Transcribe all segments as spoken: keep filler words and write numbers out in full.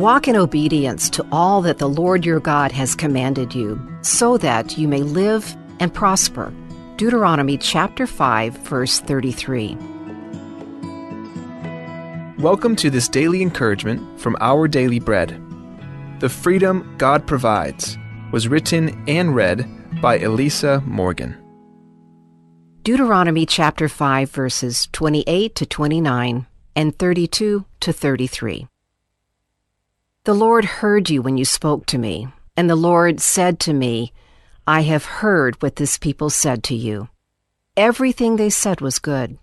Walk in obedience to all that the Lord your God has commanded you, so that you may live and prosper. Deuteronomy chapter five, verse thirty-three. Welcome to this daily encouragement from Our Daily Bread. The Freedom God Provides was written and read by Elisa Morgan. Deuteronomy chapter five, verses twenty-eight to twenty-nine and thirty-two to thirty-three. The Lord heard you when you spoke to me, and the Lord said to me, "I have heard what this people said to you. Everything they said was good.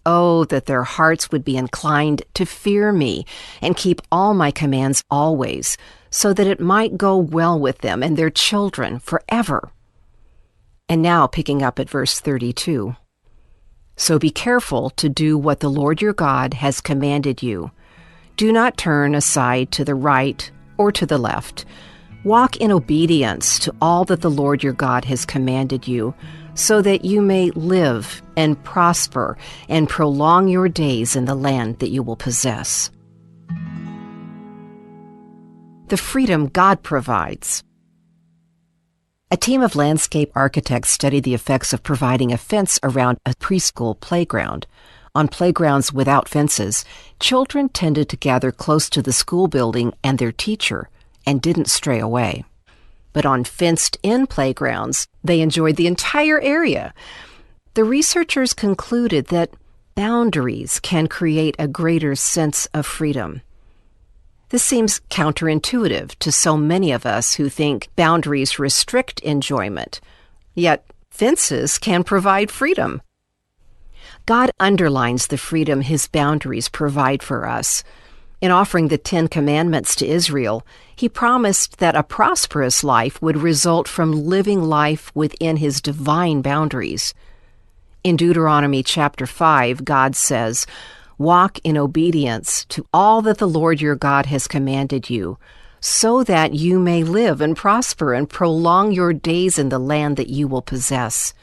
Oh, that their hearts would be inclined to fear me and keep all my commands always, so that it might go well with them and their children forever." And now, picking up at verse thirty-two. So be careful to do what the Lord your God has commanded you. Do not turn aside to the right or to the left. Walk in obedience to all that the Lord your God has commanded you, so that you may live and prosper and prolong your days in the land that you will possess. The freedom God provides. A team of landscape architects studied the effects of providing a fence around a preschool playground. On playgrounds without fences, children tended to gather close to the school building and their teacher and didn't stray away. But on fenced-in playgrounds, they enjoyed the entire area. The researchers concluded that boundaries can create a greater sense of freedom. This seems counterintuitive to so many of us who think boundaries restrict enjoyment. Yet, fences can provide freedom. God underlines the freedom his boundaries provide for us. In offering the Ten Commandments to Israel, he promised that a prosperous life would result from living life within his divine boundaries. In Deuteronomy chapter five, God says, "Walk in obedience to all that the Lord your God has commanded you, so that you may live and prosper and prolong your days in the land that you will possess."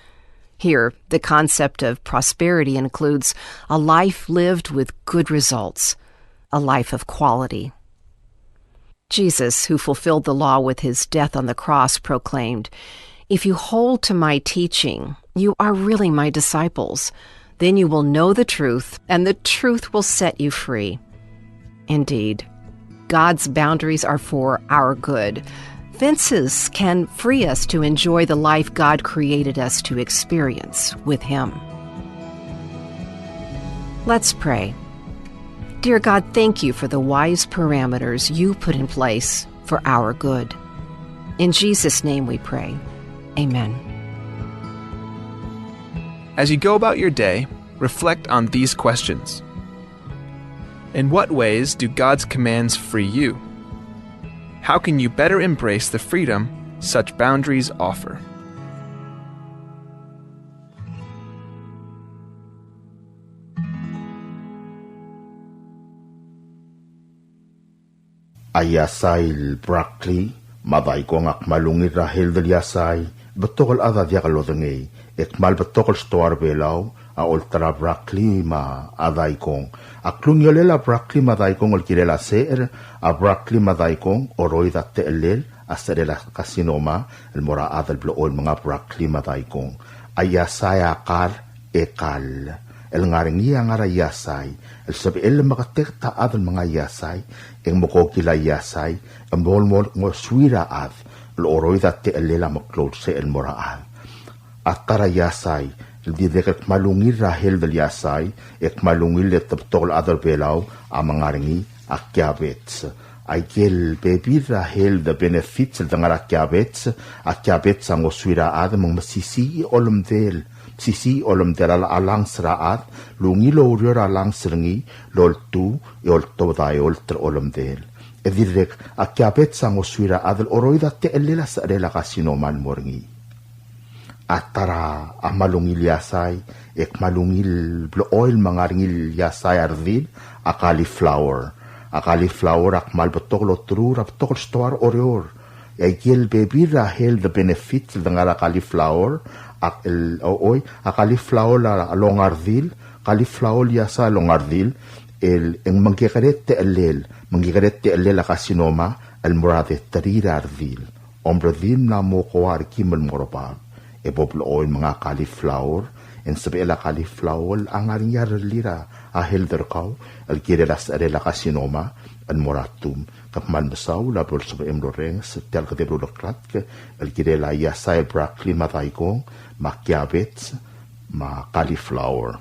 Here, the concept of prosperity includes a life lived with good results, a life of quality. Jesus, who fulfilled the law with his death on the cross, proclaimed, "If you hold to my teaching, you are really my disciples. Then you will know the truth, and the truth will set you free." Indeed, God's boundaries are for our good. Fences can free us to enjoy the life God created us to experience with Him. Let's pray. Dear God, thank you for the wise parameters you put in place for our good. In Jesus' name we pray. Amen. As you go about your day, reflect on these questions. In what ways do God's commands free you? How can you better embrace the freedom such boundaries offer? A iasai el broccoli me a daikong a kmal ungil er a health el iasai, betok el chad a diak lodengei, e kmal betok el stoa er a Belau a olterau a broccoli me a daikong. A klungiolel a broccoli me a daikong el kirel a secher, a broccoli me a daikong a oroid a techellel a secherel a carcinoma el mo er a chad el blechoel menga broccoli me a daikong. A iasai a kar e kall. El ngar er ngii a ngar er a iasai. El sebechel el meketeket a chad el menga iasai, e ng mekokil a iasai, e mo, mo, mo ngosuir a chad el oroid a techellel a meklou el secher el mo er a chad. A ta er a iasai el dirrek el kmal ungil er a health el iasai, e kmal ungil e te betok el chad er a Belau a menga er ngii, a kiabets. Aike el bebil er a health benefits el de ngar er a kiabets, a kiabets a ngosuir a chad me ng mesisiich a olemdel, mesisiich a olemdel a, a lungs er a chad, el ungil oureor a lungs er ngii el oltuu e oltobed a eolt er a olemdel. E dirrek a kiabets a ngosuir a chad el oroid a techellel a secherel a carcinoma el mo er ngii. A ta er a kmal ungil iasai, e kmal ungil blechoel menga er ngii el iasai a redil, a cauliflower. A cauliflower a kmal betok el olterau er a betok el stoa er Oreor. E aike el bebil er a health benefits el de ngar er a cauliflower, a, el, o, oi, a cauliflower a, a longa a redil, cauliflower el iasai a longa a redil, El, e ng mengkekerei a techellel, mengkekerei a techellel a carcinoma el mo er a deterir a redil. Om redil mla mo koa a rekim el mo er a bab. E bo blechoel menga cauliflower, e ng sebechel a cauliflower a ngar er ngii a rellii er a health er kau el kirel a secherel a carcinoma el mo er a tum. Ke kmal mesaul a bo lsebechem el orrenges tia el kedeb el uleklatk el kirel a iasai el broccoli me a daikong me a kiabets me a cauliflower.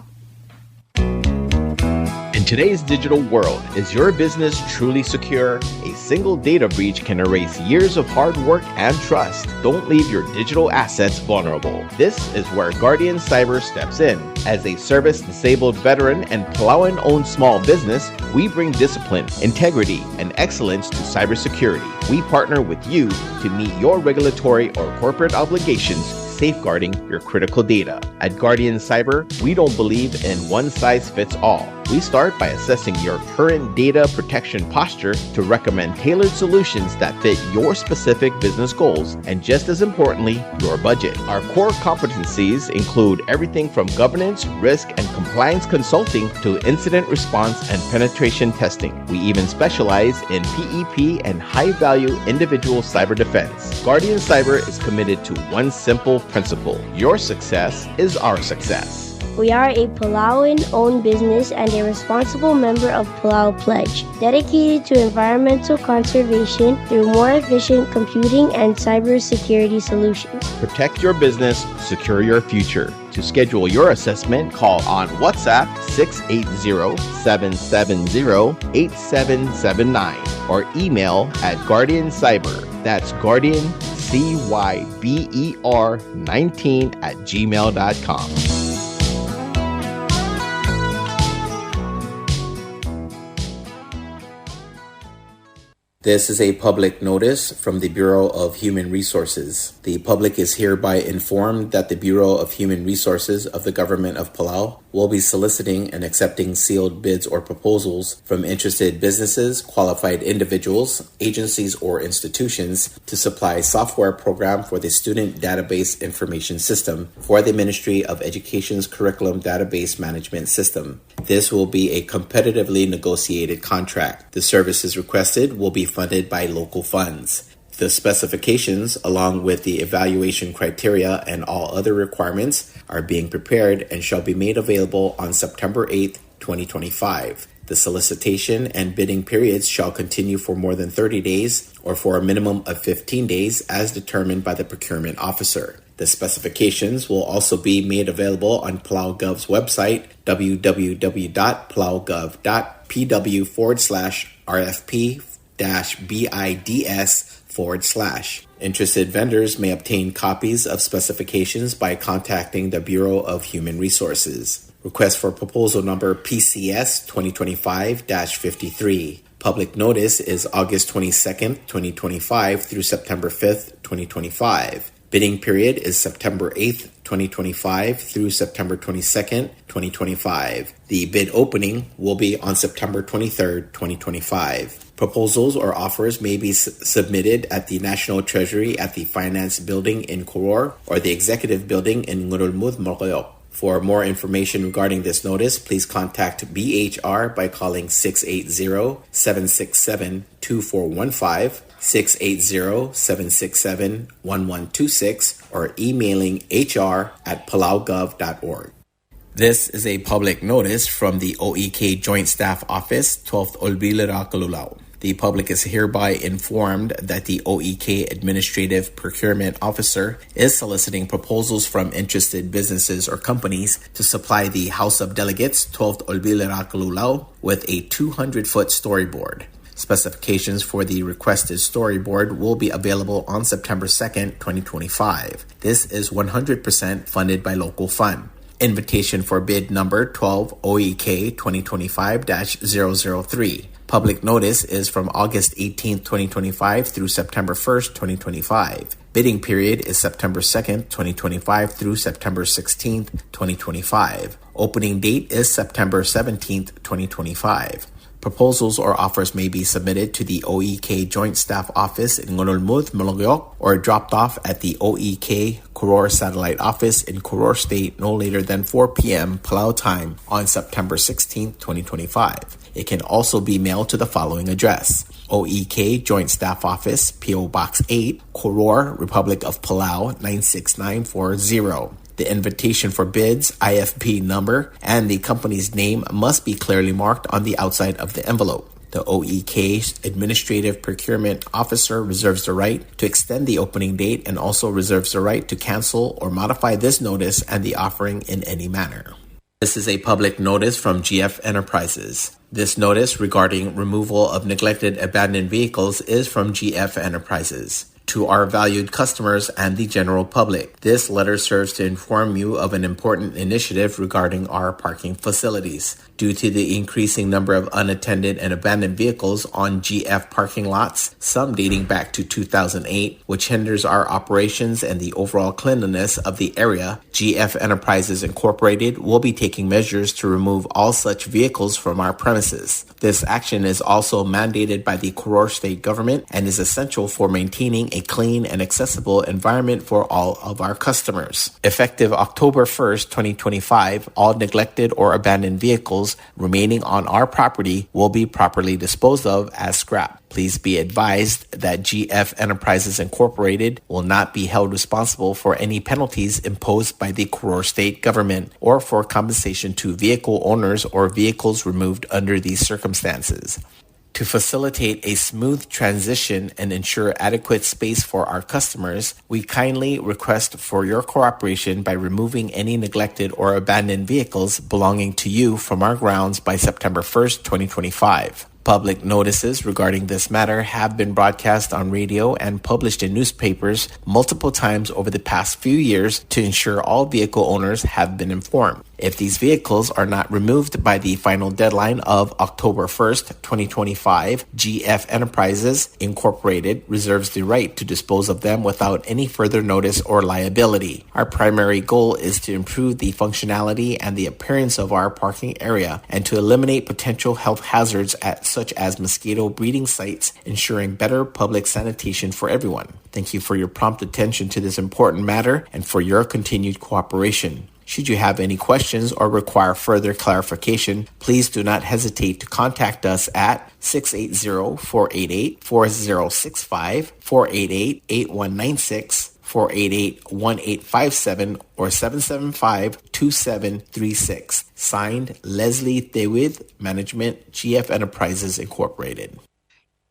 In today's digital world, is your business truly secure? A single data breach can erase years of hard work and trust. Don't leave your digital assets vulnerable. This is where Guardian Cyber steps in. As a service-disabled veteran and Palauan-owned small business, we bring discipline, integrity, and excellence to cybersecurity. We partner with you to meet your regulatory or corporate obligations, safeguarding your critical data. At Guardian Cyber, we don't believe in one size fits all. We start by assessing your current data protection posture to recommend tailored solutions that fit your specific business goals and, just as importantly, your budget. Our core competencies include everything from governance, risk, and compliance consulting to incident response and penetration testing. We even specialize in P E P and high-value individual cyber defense. Guardian Cyber is committed to one simple principle: your success is our success. We are a Palauan-owned business and a responsible member of Palau Pledge, dedicated to environmental conservation through more efficient computing and cybersecurity solutions. Protect your business, secure your future. To schedule your assessment, call on WhatsApp six eight zero, seven seven zero, eight seven seven nine or email at Guardian Cyber. That's Guardian C Y B E R nineteen at gmail dot com. This is a public notice from the Bureau of Human Resources. The public is hereby informed that the Bureau of Human Resources of the Government of Palau will be soliciting and accepting sealed bids or proposals from interested businesses, qualified individuals, agencies, or institutions to supply software program for the Student Database Information System for the Ministry of Education's Curriculum Database Management System. This will be a competitively negotiated contract. The services requested will be funded by local funds. The specifications, along with the evaluation criteria and all other requirements, are being prepared and shall be made available on September eighth, twenty twenty-five. The solicitation and bidding periods shall continue for more than thirty days or for a minimum of fifteen days as determined by the procurement officer. The specifications will also be made available on PalauGov's website, W W W dot palaugov dot P W forward slash R F P dash B I D S forward slash. Interested vendors may obtain copies of specifications by contacting the Bureau of Human Resources. Request for proposal number P C S twenty twenty-five dash fifty-three. Public notice is August twenty-second, twenty twenty-five through September fifth, twenty twenty-five. Bidding period is September eighth, twenty twenty-five through September twenty-second, twenty twenty-five. The bid opening will be on September twenty-third, twenty twenty-five. Proposals or offers may be s-, submitted at the National Treasury at the Finance Building in Koror or the Executive Building in Ngerulmud, Melekeok. For more information regarding this notice, please contact B H R by calling six eight zero, seven six seven, two four one five, six eight zero, seven six seven, one one two six, or emailing H R at palaugov dot org. This is a public notice from the O E K Joint Staff Office, Twelfth Olbiil er a Kelulau. The public is hereby informed that the O E K Administrative Procurement Officer is soliciting proposals from interested businesses or companies to supply the House of Delegates, Twelfth Olbiil er a Kelulau, with a two hundred foot storyboard. Specifications for the requested storyboard will be available on September second, twenty twenty-five. This is one hundred percent funded by local fund. Invitation for bid number twelve O E K twenty twenty-five dash zero zero three. Public notice is from August eighteenth, twenty twenty-five through September first, twenty twenty-five. Bidding period is September second, twenty twenty-five through September sixteenth, twenty twenty-five. Opening date is September seventeenth, twenty twenty-five. Proposals or offers may be submitted to the O E K Joint Staff Office in Ngerulmud, Melekeok, or dropped off at the O E K Koror Satellite Office in Koror State no later than four p.m. Palau time on September sixteenth, twenty twenty-five. It can also be mailed to the following address: O E K Joint Staff Office, P O Box eight, Koror, Republic of Palau, nine six nine four zero. The invitation for bids, I F P number, and the company's name must be clearly marked on the outside of the envelope. The O E K Administrative Procurement Officer reserves the right to extend the opening date and also reserves the right to cancel or modify this notice and the offering in any manner. This is a public notice from G F Enterprises. This notice regarding removal of neglected abandoned vehicles is from G F Enterprises. To our valued customers and the general public, this letter serves to inform you of an important initiative regarding our parking facilities. Due to the increasing number of unattended and abandoned vehicles on G F parking lots, some dating back to two thousand eight, which hinders our operations and the overall cleanliness of the area, G F Enterprises Incorporated will be taking measures to remove all such vehicles from our premises. This action is also mandated by the Koror State Government and is essential for maintaining a clean and accessible environment for all of our customers. Effective October first, twenty twenty-five, all neglected or abandoned vehicles remaining on our property will be properly disposed of as scrap. Please be advised that G F Enterprises Incorporated will not be held responsible for any penalties imposed by the Koror State Government or for compensation to vehicle owners or vehicles removed under these circumstances. To facilitate a smooth transition and ensure adequate space for our customers, we kindly request for your cooperation by removing any neglected or abandoned vehicles belonging to you from our grounds by September first, twenty twenty-five. Public notices regarding this matter have been broadcast on radio and published in newspapers multiple times over the past few years to ensure all vehicle owners have been informed. If these vehicles are not removed by the final deadline of October first, twenty twenty-five, G F Enterprises Incorporated reserves the right to dispose of them without any further notice or liability. Our primary goal is to improve the functionality and the appearance of our parking area and to eliminate potential health hazards at, such as mosquito breeding sites, ensuring better public sanitation for everyone. Thank you for your prompt attention to this important matter and for your continued cooperation. Should you have any questions or require further clarification, please do not hesitate to contact us at six eight zero, four eight eight, four zero six five, four eight eight, eight one nine six, four eight eight, one eight five seven, or seven seven five, two seven three six. Signed, Leslie Tewid, Management, G F Enterprises Incorporated.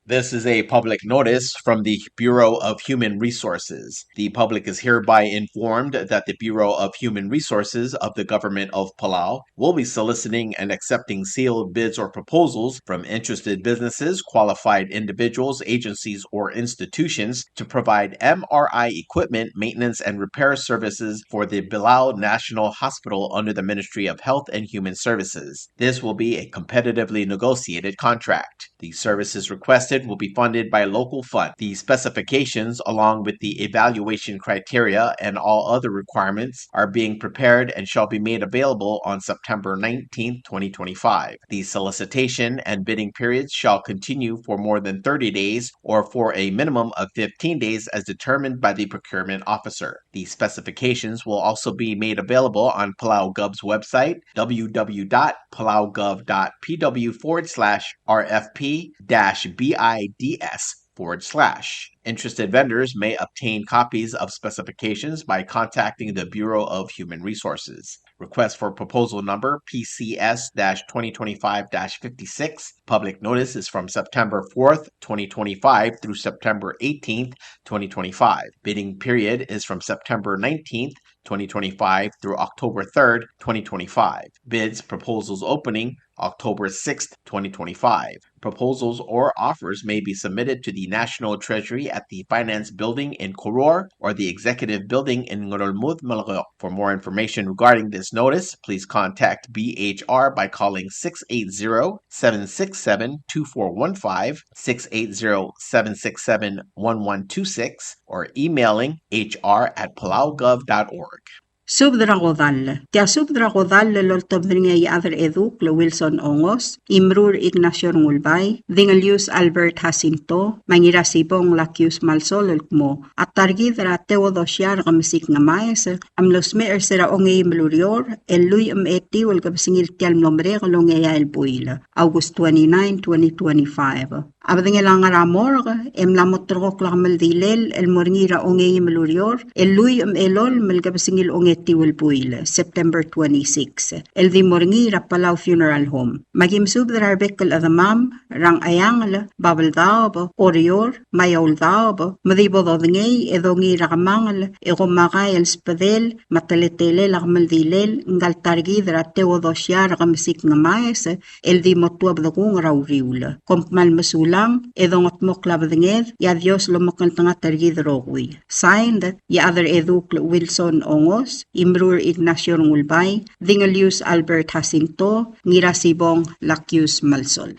This is a public notice from the Bureau of Human Resources. The public is hereby informed that the Bureau of Human Resources of the Government of Palau will be soliciting and accepting sealed bids or proposals from interested businesses, qualified individuals, agencies, or institutions to provide M R I equipment maintenance and repair services for the Belau National Hospital under the Ministry of Health and Human Services. This will be a competitively negotiated contract. The services requested will be funded by local fund. The specifications, along with the evaluation criteria and all other requirements, are being prepared and shall be made available on September nineteenth, twenty twenty-five. The solicitation and bidding periods shall continue for more than thirty days or for a minimum of fifteen days as determined by the procurement officer. The specifications will also be made available on Palau Gov's website, w w w dot palau gov dot p w forward slash r f p dash b i d s forward slash. Interested vendors may obtain copies of specifications by contacting the Bureau of Human Resources. Request for proposal number P C S dash twenty twenty-five dash fifty-six. Public notice is from September fourth, twenty twenty-five through September eighteenth, twenty twenty-five. Bidding period is from September nineteenth, twenty twenty-five through October third, twenty twenty-five. Bids, proposals opening October sixth, twenty twenty-five. Proposals or offers may be submitted to the National Treasury at the Finance Building in Koror or the Executive Building in Ngerulmud, Melekeok. For more information regarding this notice, please contact B H R by calling six eight zero, seven six seven, two four one five, six eight zero, seven six seven, one one two six, or emailing H R at palaugov dot org. Subed er a kodall. Tia subed er a kodall el oltobed er ngii a Iechad er a Eduk el Wilson Ongos, Imrur Ignacio Rengulbai, Dingelius Albert Jacinto, me a Ngirasibong Lakius Malsol el kmo a ta er kid er a Teodosia Rekemesik Ngemaes a mlo smecher er se er a ongeim el ureor el lluich me a etiu el kebesengil tia el mlo merek el ongeai el buil, August twenty-nine, twenty twenty-five. A bedengel a ngar er a morgue e mla mo terrekokl a kemeldilel el mo er ngii er a ongeim el ureor el lluich me a elolem el kebesengil ongetiu el buil, September twenty-six, el di mo er ngii er a Palau Funeral Home. Me aki mesubed er a rebek el chedemam er a Ngcheangel, Babeldaob, Oreor, me a Eouldaob, me di bo dodengei e dongiil er a kemangel e kom mekai el sbedel me a teletelel a kemeldilel ngka el ta er kid er a Teodosia Rekemesik Ngemaes el di mo tuobed kung er a uriul. Kom kmal mesulang e dongetmokl a bedenged, e a Dios lomekngeltengat er kid rokui. Signed, Iechad er a Eduk el Wilson Ongos, Imrur Ignacio Rengulbai, Dingelius Albert Jacinto, Ngirasibong Lakius Malsol.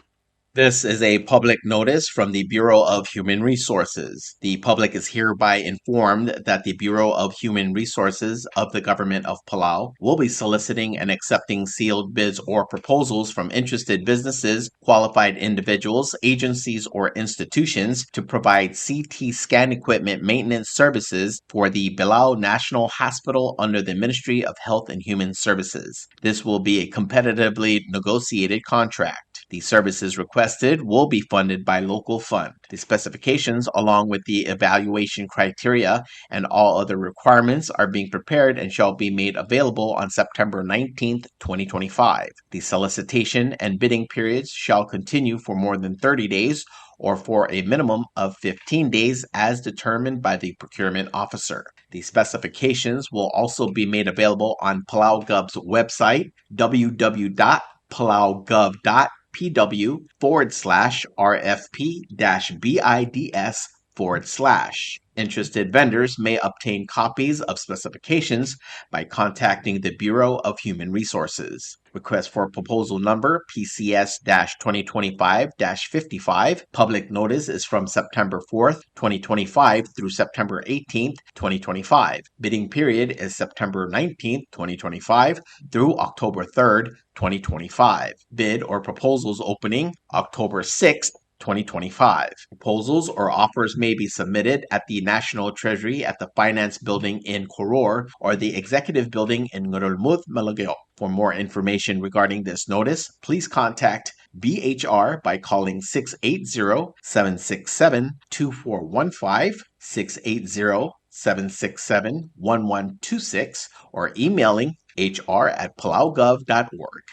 This is a public notice from the Bureau of Human Resources. The public is hereby informed that the Bureau of Human Resources of the Government of Palau will be soliciting and accepting sealed bids or proposals from interested businesses, qualified individuals, agencies, or institutions to provide C T scan equipment maintenance services for the Belau National Hospital under the Ministry of Health and Human Services. This will be a competitively negotiated contract. The services requested will be funded by local fund. The specifications, along with the evaluation criteria and all other requirements, are being prepared and shall be made available on September nineteenth, twenty twenty-five. The solicitation and bidding periods shall continue for more than thirty days or for a minimum of fifteen days as determined by the procurement officer. The specifications will also be made available on PalauGov's website, w w w dot palaugov dot p w forward slash r f p dash bids forward slash. Interested vendors may obtain copies of specifications by contacting the Bureau of Human Resources. Request for proposal number P C S dash twenty twenty-five dash fifty-five. Public notice is from September fourth, twenty twenty-five through September eighteenth, twenty twenty-five. Bidding period is September nineteenth, twenty twenty-five through October third, twenty twenty-five. Bid or proposals opening October sixth, twenty twenty-five. Proposals or offers may be submitted at the National Treasury at the Finance Building in Koror or the Executive Building in Ngerulmud, Melekeok. For more information regarding this notice, please contact B H R by calling six eight zero, seven six seven, two four one five, six eight zero, seven six seven, one one two six, or emailing H R at palaugov dot org.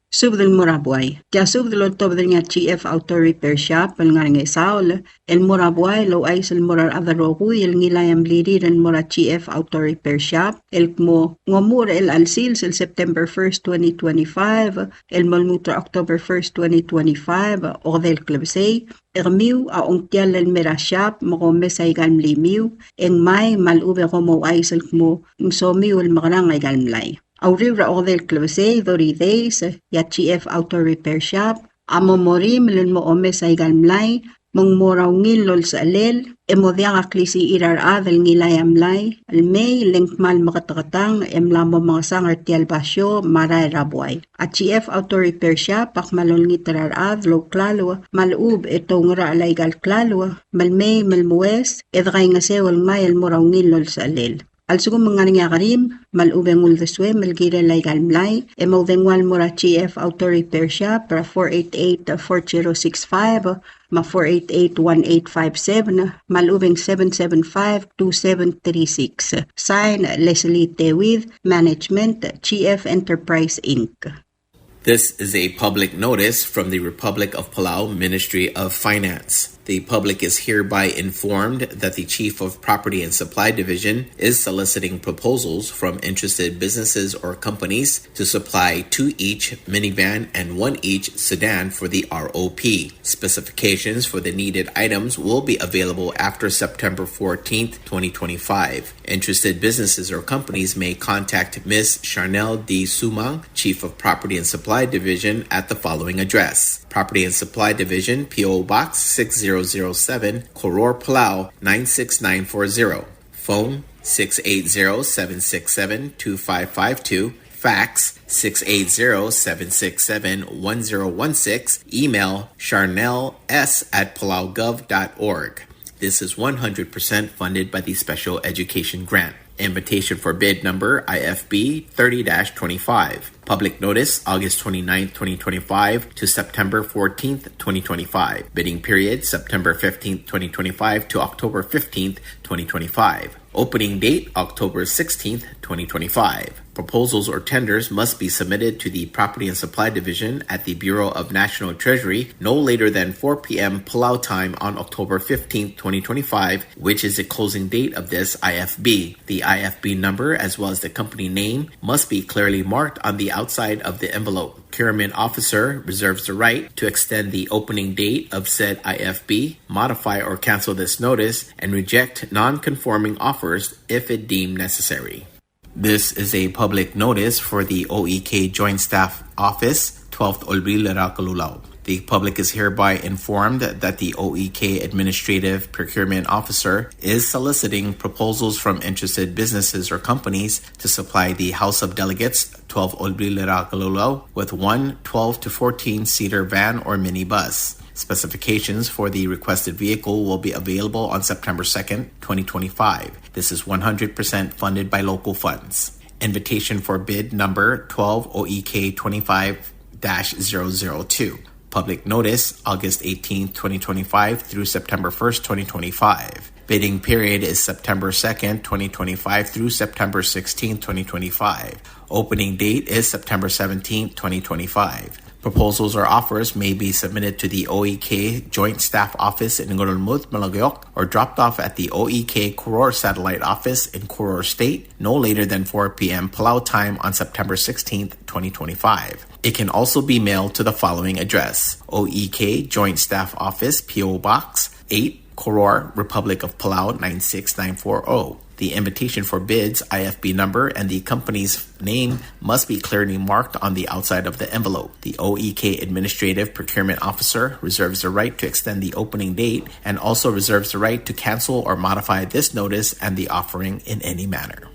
Subed el mo er a buai. Tia subed el oltobed er ngii a G F Auto Repair Shop el ngar er a Ngesaol el mo er a buai el ouchais el mo er a rechad el rokui el ngilai a mlirir el mo er a G F Auto Repair Shop el kmo ng omuchel er chelecha el sils el September first, twenty twenty-five, el mo lmuut er a October first, twenty twenty-five, okedei el klebesei, e kemiu a ongtiall el mei er a shop me kom omes aika el mlimiu, e ngmai me a lechub e kom ouchais el kmo ng somiu el mekerang aika el mlai. A uriul er a okedei el klebesei, thirty days, e a G F Auto Repair Shop a mo morimel el mo omes aika el mlai, me ng mo er a ungil el olsechelel, e mo diak a klisichir a rechad el ngilai a mlai el mei, le ng kmal meketeketang e mla mo mengesang er tia el basio me a rael er a buai. A G F Auto Repair Shop a kmal olengit er a rechad el ouklalo me a lechub e te oungerachel aika el klalo me le mei me le moues, e dekaingeseu el ngmai el mo er a ungil el olsechelel. A lsekum ng ngar er ngii a kerim me a lechub e ng uldesuem el kirel aika el mlai, e moudengua el mo er a G F Auto Repair Shop er a four eight eight, four zero six five, me a four eight eight, one eight five seven, me a lechub e ng seven seven five, two seven three six. Sign, Leslie Tewid, Management, G F Enterprise, Inc. This is a public notice from the Republic of Palau Ministry of Finance. The public is hereby informed that the Chief of Property and Supply Division is soliciting proposals from interested businesses or companies to supply two each minivan and one each sedan for the R O P. Specifications for the needed items will be available after September fourteenth, twenty twenty-five. Interested businesses or companies may contact Miss Charnel D. Sumang, Chief of Property and Supply Division, at the following address: Property and Supply Division, P O Box six zero zero seven, Koror, Palau nine six nine four zero. Phone six eight zero, seven six seven, two five five two, fax six eight zero, seven six seven, one zero one six, email charnels at palaugov dot org. This is one hundred percent funded by the Special Education Grant. Invitation for bid number I F B thirty dash twenty-five. Public notice, August twenty-ninth, twenty twenty-five to September fourteenth, twenty twenty-five. Bidding period, September fifteenth, twenty twenty-five to October fifteenth, twenty twenty-five. Opening date, October sixteenth, twenty twenty-five. Proposals or tenders must be submitted to the Property and Supply Division at the Bureau of National Treasury no later than four p.m. Palau time on October fifteenth, twenty twenty-five, which is the closing date of this I F B. The I F B number, as well as the company name, must be clearly marked on the outside of the envelope. Procurement officer reserves the right to extend the opening date of said I F B, modify or cancel this notice, and reject non-conforming offers if it deemed necessary. This is a public notice for the O E K Joint Staff Office, twelfth Olbiil er a Kelulau. The public is hereby informed that the O E K Administrative Procurement Officer is soliciting proposals from interested businesses or companies to supply the House of Delegates, twelfth Olbiil er a Kelulau, with one twelve to fourteen seater van or minibus. Specifications for the requested vehicle will be available on September second, twenty twenty-five. This is one hundred percent funded by local funds. Invitation for bid number twelve O E K twenty-five dash zero zero two. Public notice, August eighteenth, twenty twenty-five through September first, twenty twenty-five. Bidding period is September second, twenty twenty-five through September sixteenth, twenty twenty-five. Opening date is September seventeenth, twenty twenty-five. Proposals or offers may be submitted to the O E K Joint Staff Office in Ngerulmud, Melekeok, or dropped off at the O E K Koror Satellite Office in Koror State no later than four p.m. Palau time on September sixteenth, twenty twenty-five. It can also be mailed to the following address: O E K Joint Staff Office, P O Box eight, Koror, Republic of Palau nine six nine four oh. The invitation for bids, I F B number, and the company's name must be clearly marked on the outside of the envelope. The O E K Administrative Procurement Officer reserves the right to extend the opening date and also reserves the right to cancel or modify this notice and the offering in any manner.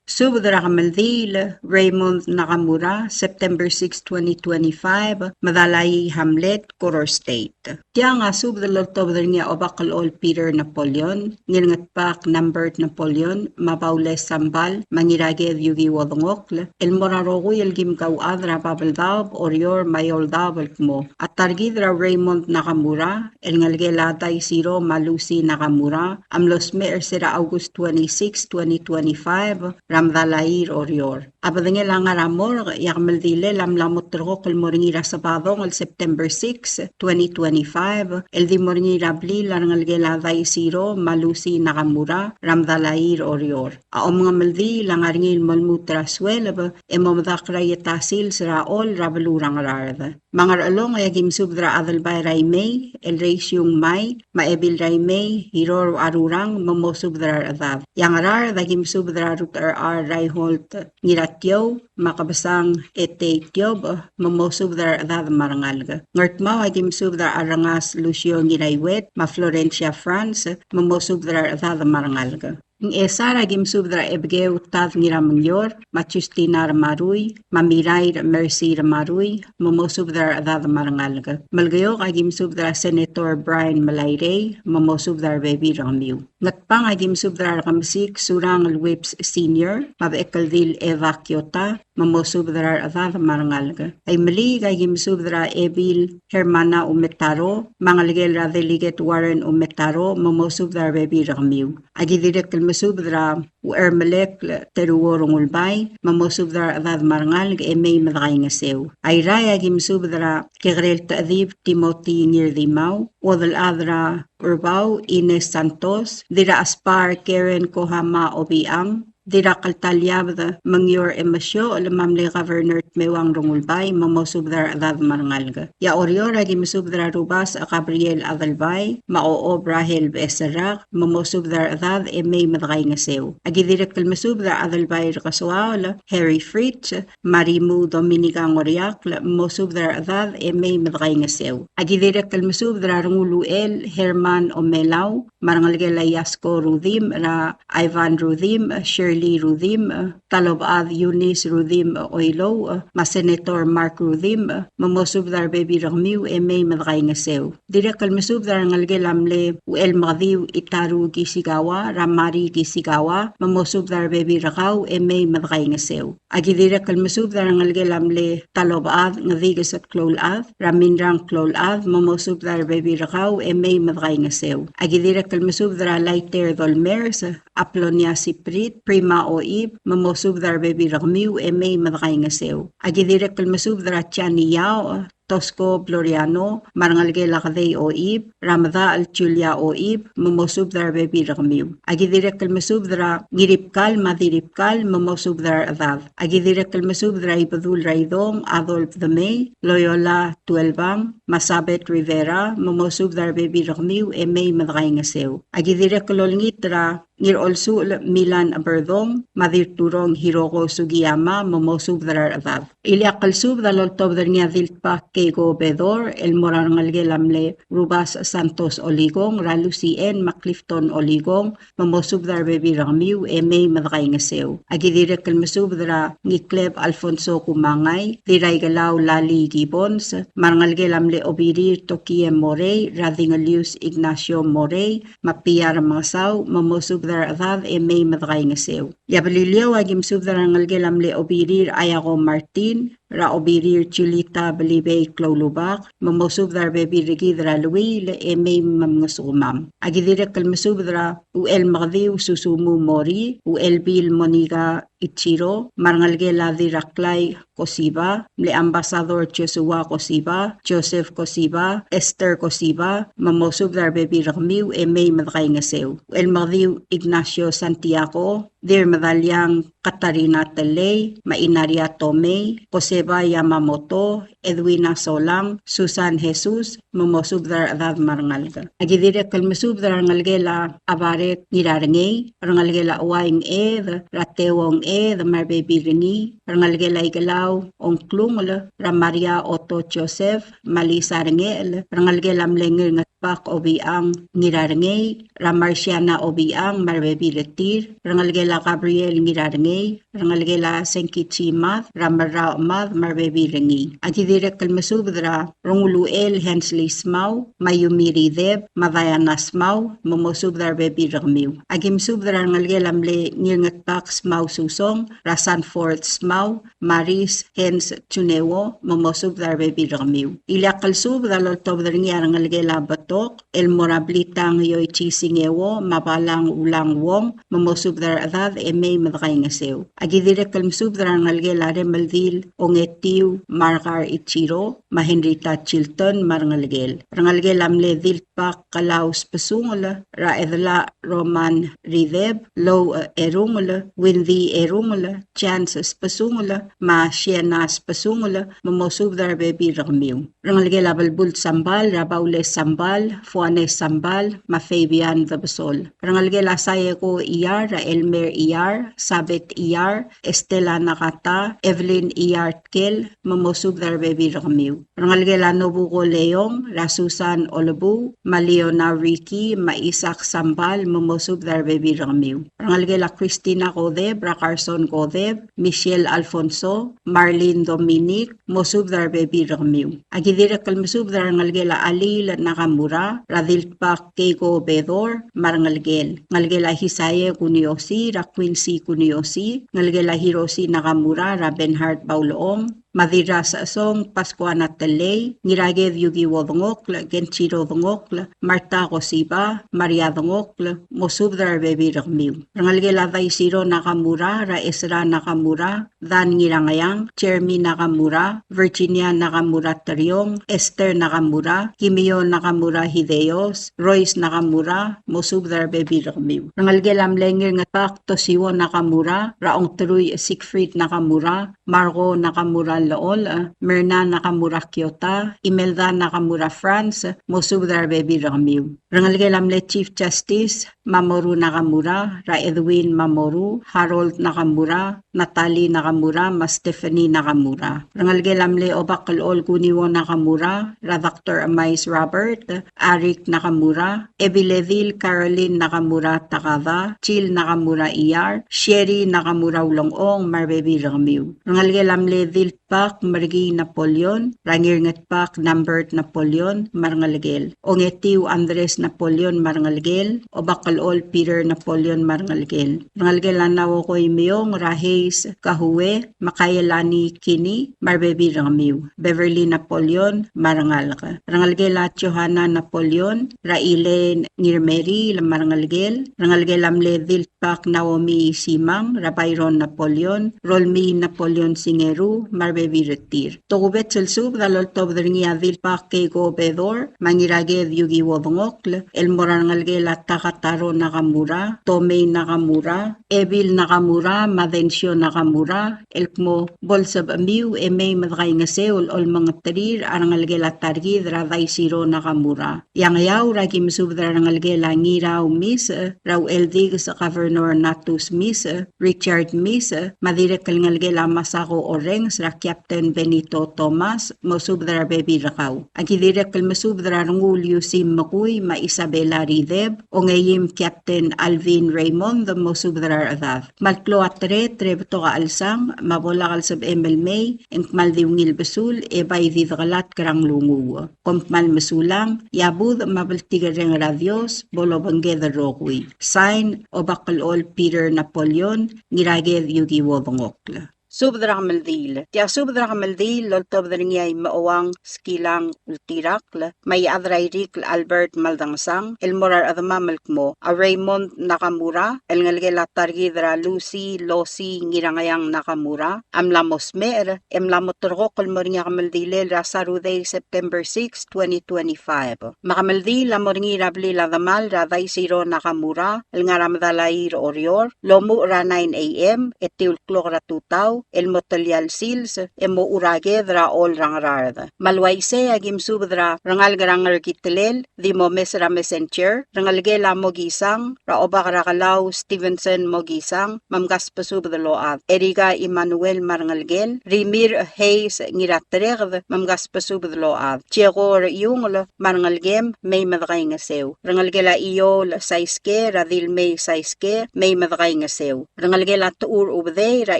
Subed er a kemeldiil, Raymond Nakamura, September six, twenty twenty-five, Medalaii Hamlet, Koror State. Tiang a subed el oltobed er ngii a Obakelol Peter Napoleon, Ngirngetbak Nambert Napoleon, me a Baules Sambal, me a Ngiraked Yuki Uodengokl, el mo er a rokui el kim kauchad er a Babeldaob, Oreor, me a Eouldaob el kmo a ta er kid er a Raymond Nakamura, el ngelekel a Daisiro me a Lucy Nakamura, a mlo smecher er se er a August twenty-six, twenty twenty-five, er a Medalaii er Oreor. A bedengel a ngar er a morgue, e a kemeldilel a mla mo terrekokl el mo er ngii er a Sebadong el September six, twenty twenty-five, el di mo er ngii er a blil a rengelekel a Daisiro me a Lucy Nakamura, er a Medalaii er Oreor. A omengemeldiil a ngar er ngii el mo lmuut er a sueleb, e mo medakl er a ietab el sils er a Choll er a beluu er a Ngaraard. Me a Ngerchelong e aki mesubed er a Adelbai er a Imei, el Reisiung Mai, me a Ebil er a Imei, Iror Arurang, me mosubed er a rechedad. E a Ngaraard e aki mesubed er a Ruth R. R. Reinhold Ngiratiou, me a Kebesang Etei Tiob, me mosubed er a rechedad me a rengalek. Ngardmau e aki mesubed er a Arrengas Lucio Ngiraiwet, me a Florencia Franz, me mosubed er a rechedad me a rengalek. Ngchesar e aki mesubed er a Ebekeu Tad Ngiramengior, me a Justina Remarui, me a Mirair Mercy Remarui, me mosubed er a rechedad me a rengalek. Melekeok e aki mesubed er a Senator Brian Melairei, me mosubed er a rebebil er kemiu. Ngatpang e aki mesubed er a Rekemesik Surangel Whipps Senior, me a Bechekeldil Eva Kiota, me mosubed er a rechedad me a rengalek. Aimeliik e aki mesubed er a Ebil Hermana Umetaro, me a ngelekel er a Delegate Warren Umetaro, me mosubed er a rebebil er kemiu. Aki dirrek el mesubed er a Uchermelek Teruo Rengulbai, me mosubed er a rechedad me a rengalek e mei me dekaingeseu. Airai e aki mesubed er a Kekerel Techedib Timothy Ngirdimau, Uodelchad er a Urbau Ines Santos, Dirrachespar Karen Kohama Obichang, Dirrakltaliabed Mengior Emesiochel, me a mle Governor Tmewang Rengulbai, me mosubed er a rechedad me a rengalek. E a Oreor a ki mesubed er a Rubasech Gabriel Adelbai, me a Ochob Rahel Becheserrak, me mosubed er a rechedad e mei me dekaingeseu. A ki dirrek el mesubed er a Adelbai er Kesoaol, Harry Fritz, me a Rimuu Dominica Ngoriakl, mosubed er a rechedad e mei me dekaingeseu. A ki dirrek el mesubed er a Renguluchel Herman Omelau, me a rengelekel a Iasko Rudimch, er a Ivan Rudimch, Shirley Rudimch, Talobechad Eunice Rudimch Oilouch, me a Senator Mark Rudimch, me mosubed er a rebebil er kemiu e mei me dekaingeseu. Dirrek el mesubed er a rengelekel a mle Uchelmekediu Itaru Kishigawa, er a Mari Kishigawa, me mosubed er a rebebil er kau e mei me dekaingeseu. A ki dirrek el mesubed er a rengelekel a mle Talobechad Ngedikes Kloulechad, er a Minrang Kloulechad, me mosubed er a rebebil er kau e mei me dekaingeseu. A ki dirrek el mesubed er a Laiter Dolmers, Apolonia Siprit, Prima Oib, me mosubed er a rebebil er kemiu e mei me dekaingeseu. A ki dirrek el mesubed er a Jani Yao, Tosko Floriano, me a rengelekel a Kedei Oib, er a Medachel Julia Oib, me mosubed er a rebebil er kemiu. A ki dirrek el mesubed er a Ngiribkal me a Diribkal, me mosubed er a rechedad. A ki dirrek el mesubed er a Ibedul er a Idong, Adolf Demei, Loyola Tuelbang, me a Sabet Rivera, me mosubed er a rebebil er kemiu e mei me dekaingeseu. A ki dirrek el olengit er a Ngirolsuchel Milan Eberdong, me a Dirturong Hiroko Sugiyama, me mosubed er a rechedad. Ileakl el subed a loltobed er ngii a Diltbak Keiko Bedor, el mo er a rengelekel a mle Rubasech Santos Olikong, er a Lucy Ann me a Clifton Olikong, me mosubed er a rebebil er kemiu e mei me dekaingeseu. A ki dirrek el mesubed er a Ngikleb Alfonso Kumangai, Dirraikelau Lali Gibbons, me a rengelekel a mle Obirir Tokie Morei, er a Dingelius Ignacio Morei, me a Piar Mengesau, me mosubed er a rechedad e mei me dekaingeseu. E a Beliliou a ki mesubed er a rengelekel a mle Obirir Ayako Martin, er a Obirir Julita Belibei Kloulubak, me mosubed er a rebebil er kid er a Luil e mei me mngesukemam. A ki dirrek el mesubed er a Uchelmekediu Susumu Mori, Uchelbil Monica Ichiro, me a rengelekel a Dirraklai Kosiba, mle Ambassador Joshua Kosiba, Joseph Kosiba, Esther Kosiba, me mosubed er a rebebil er kemiu e mei me dekaingeseu. Uchelmekediu Ignacio Santiago, Dirmedaliang Katarina Telei, me a Inaria Tomei, Koseba Yamamoto, Edwina Solang, Susan Jesus, me mosubed er a rechedad me a rengalek. A ki dirrek el mesubed er a rengelekel a Abarek Ngirarengei, rengelekel a Uaing Ed, er a Teuong Ed, me a rebebil er ngii, rengelekel a Ikelau Ongklungel, er a Maria Otto Joseph, me a Lisa Rengechel, rengelekel a mle Ngirnget Bak Obichang Ngirarengei, er a Marciana Obichang me a rebebil er tir, rengelekel a Gabriel Ngirarengei, rengelekel a Sengkichi Mad, er a Merrau Mad me a rebebil er ngii. A ki dirrek el mesubed er a Renguluchel Hensley Smau, me a Yumi Rideb, me a Diana Smau, me mosubed er a rebebil er kemiu. A ki mesubed er a rengelekel a mle Ngirngetbak Smau Susong, er a Sanford Smau, Maris Hens Juneo, me mosubed er a rebebil er kemiu. Ileakl el subed a loltobed er ngii a rengelekel a Betok, el mo er a Blitang Yoichi Singeo, me a Balang Ulang Wong, me mosubed er a rechedad e mei me dekaingeseu. A ki dirrek el mesubed er a rengelekel a Remeldil Ongetiu Margar Ichiro, me a Henrietta Chilton, me a rengelekel. Rengelekel a mle Dilbak Kelau Spesungel, er a Edela Roman Rideb, Lou Erungel, Windy Erungel, Chance Spesungel, me a Siena Spesungel, me mosubed er a rebebil er kemiu. Rengelekel a Belbult Sambal, er a Baule Sambal, Fuane Sambal, me a Fabian Debesol. Rengelekel a Saeko Iyar, er a Elmer Iyar, Sabet Iyar, Estela Nakata, Evelyn Iyar Tkel, me mosubed er a rebebil er kemiu. Rengelekel a Nobuko Leong, er a Susan Olebuu, me a Leona Ricky, me a Isaac Sambal, me mosubed er a rebebil er kemiu. Rengelekel a Christina Kodeb, er a Carson Kodeb, Michelle Alfonso, Marlene Dominic, mosubed er a rebebil er kemiu. A ki dirrek el mesubed er a rengelekel a Alil Nakamura, er a Dilbak Keiko Bedor, me a rengelekel. Ngelekel a Hisae Kuniosi, er a Quincy Kuniosi, ngelekel a Hiroshi Nakamura, er a Bernhard Baulechong, Madira Sechesong, Pascuana Telei, Ngiraked Yuki Uodengokl, Kenjiro Dengokl, Marta Kosiba, Maria Dengokl, mosubed er a rebebil er kemiu. Rengelekel a Daisiro Nakamura, er a Esra Nakamura, Dan Ngirangeang, Jeremy Nakamura, Virginia Nakamura Teriong, Esther Nakamura, Kimio Nakamura Hideos, Royce Nakamura, mosubed er a rebebil er kemiu. Rengelekel a mle Ngirngetbak Tosiwo Nakamura, er a Ongterui Siegfried Nakamura, Margo Nakamura Lechol, Merna Nakamura Kiota, Imelda Nakamura Franz, mosubed er a rebebil er kemiu. Rengelekel a mle Chief Justice Mamoru Nakamura, er a Edwin Mamoru, Harold Nakamura, Natalie Nakamura, me a Stephanie Nakamura. Rengelekel a mle Obakelol Kuniwo Nakamura, er a Doctor Emais Robert, Arik Nakamura, Ebiledil Caroline Nakamura Takada, Jill Nakamura Iyar, Sherry Nakamura Ulengchong, me a rebebil er kemiu. Rengelekel a mle Dil Pak Merkii Napoleon, er a Ngirngetbak Nambert Napoleon me a rengelekel, Ongetiu Andres Napoleon me a rengelekel, Obakelol Peter Napoleon me a rengelekel. Rengelekel a Naoko Imeong, er a Hayes Kahue, me a Kaelani Kini, me a rebebil er kemiu, Beverly Napoleon me a rengalek. Rengelekel a Johanna Napoleon, er a Elaine Ngirmeriil me a rengelekel. Rengelekel a mle Dil Pak Naomi Simang, er a Byron Napoleon, Rolmii Napoleon Singeru, me a rebebil er tir. Tokubets el subed a loltobed er ngii a Dil Pak Keiko Bedor, me a Ngiraked Yuki Uodengokl, el mo er a rengelekel a Takataro Nakamura, Tomei Nakamura, Ebil Nakamura, me a Densio Nakamura, el kmo bo lsebechemiu e mei me dekaingeseu el olemengeterir a rengelekel a ta er kid er a Daisiro Nakamura. E a Ngeaur a ki mesubed er a rengelekel a Ngirau Misech, er a Ucheldikes Governor Natus Misech, Richard Misech, me a dirrek el ngelekel a Masako Orrenges, er a Captain Benito Thomas, mosubed er a rebebil er kau. A ki dirrek el mesubed er a Rengul Yusim Mekui, me a Isabella Rideb, Ongeim Captain Alvin Raymond, mosubed er a rechedad. Kmal klou a tereter e betok a chelsang, me a bo lak el sebechem el mei, e ng kmal di ungil besul, e bai di dekelatk er a nglunguuch. Kom kmal mesulang, e a budech me a bltikerreng er a Dios bo lobengked el rokui. Sign, Obakelol Peter Napoleon, Ngiraked Yuki Uodengokl. Subed er a kemeldiil. Tia subed er a kemeldiil el oltobed er ngii a Imechuang Skilang Ultirakl, me a Iechad er a Irikl Albert Maldangesang, el mo er a rechedemam el kmo a Raymond Nakamura, el ngelekel a ta er kid er a Lucy Losi Ngirangeang Nakamura, a mla mo smecher, e mla mo terrekokl el mo er ngii a kemeldilel er a Saturday, September six, twenty twenty-five. Me a kemeldiil a mo er ngii er a blil a demal er a Daisiro Nakamura, el ngar er a Medalaii er Oreor, el omuchel er a nine A.M., e tiu el klok er a tutau, el mo telia el sils, e mo churaked er a Choll er a Ngaraard. Me a le uaisei a ki mesubed er a rengalek er a Ngerkitelel, di mo mes er a Messenger, rengelekel a Mokisang, er a Obak er a Kelau Stevenson Mokisang, me mkasbesubed el ochad. Erika Emmanuel me a rengelekel, Rimirch Hayes Ngiratereked, me mkasbesubed el ochad. Jekor Iungel me a rengelekem, mei me dekaingeseu. Rengelekel a Iol Saiske, er a Dilmei Saiske, mei me dekaingeseu. Rengelekel a Techur Ubedei, er a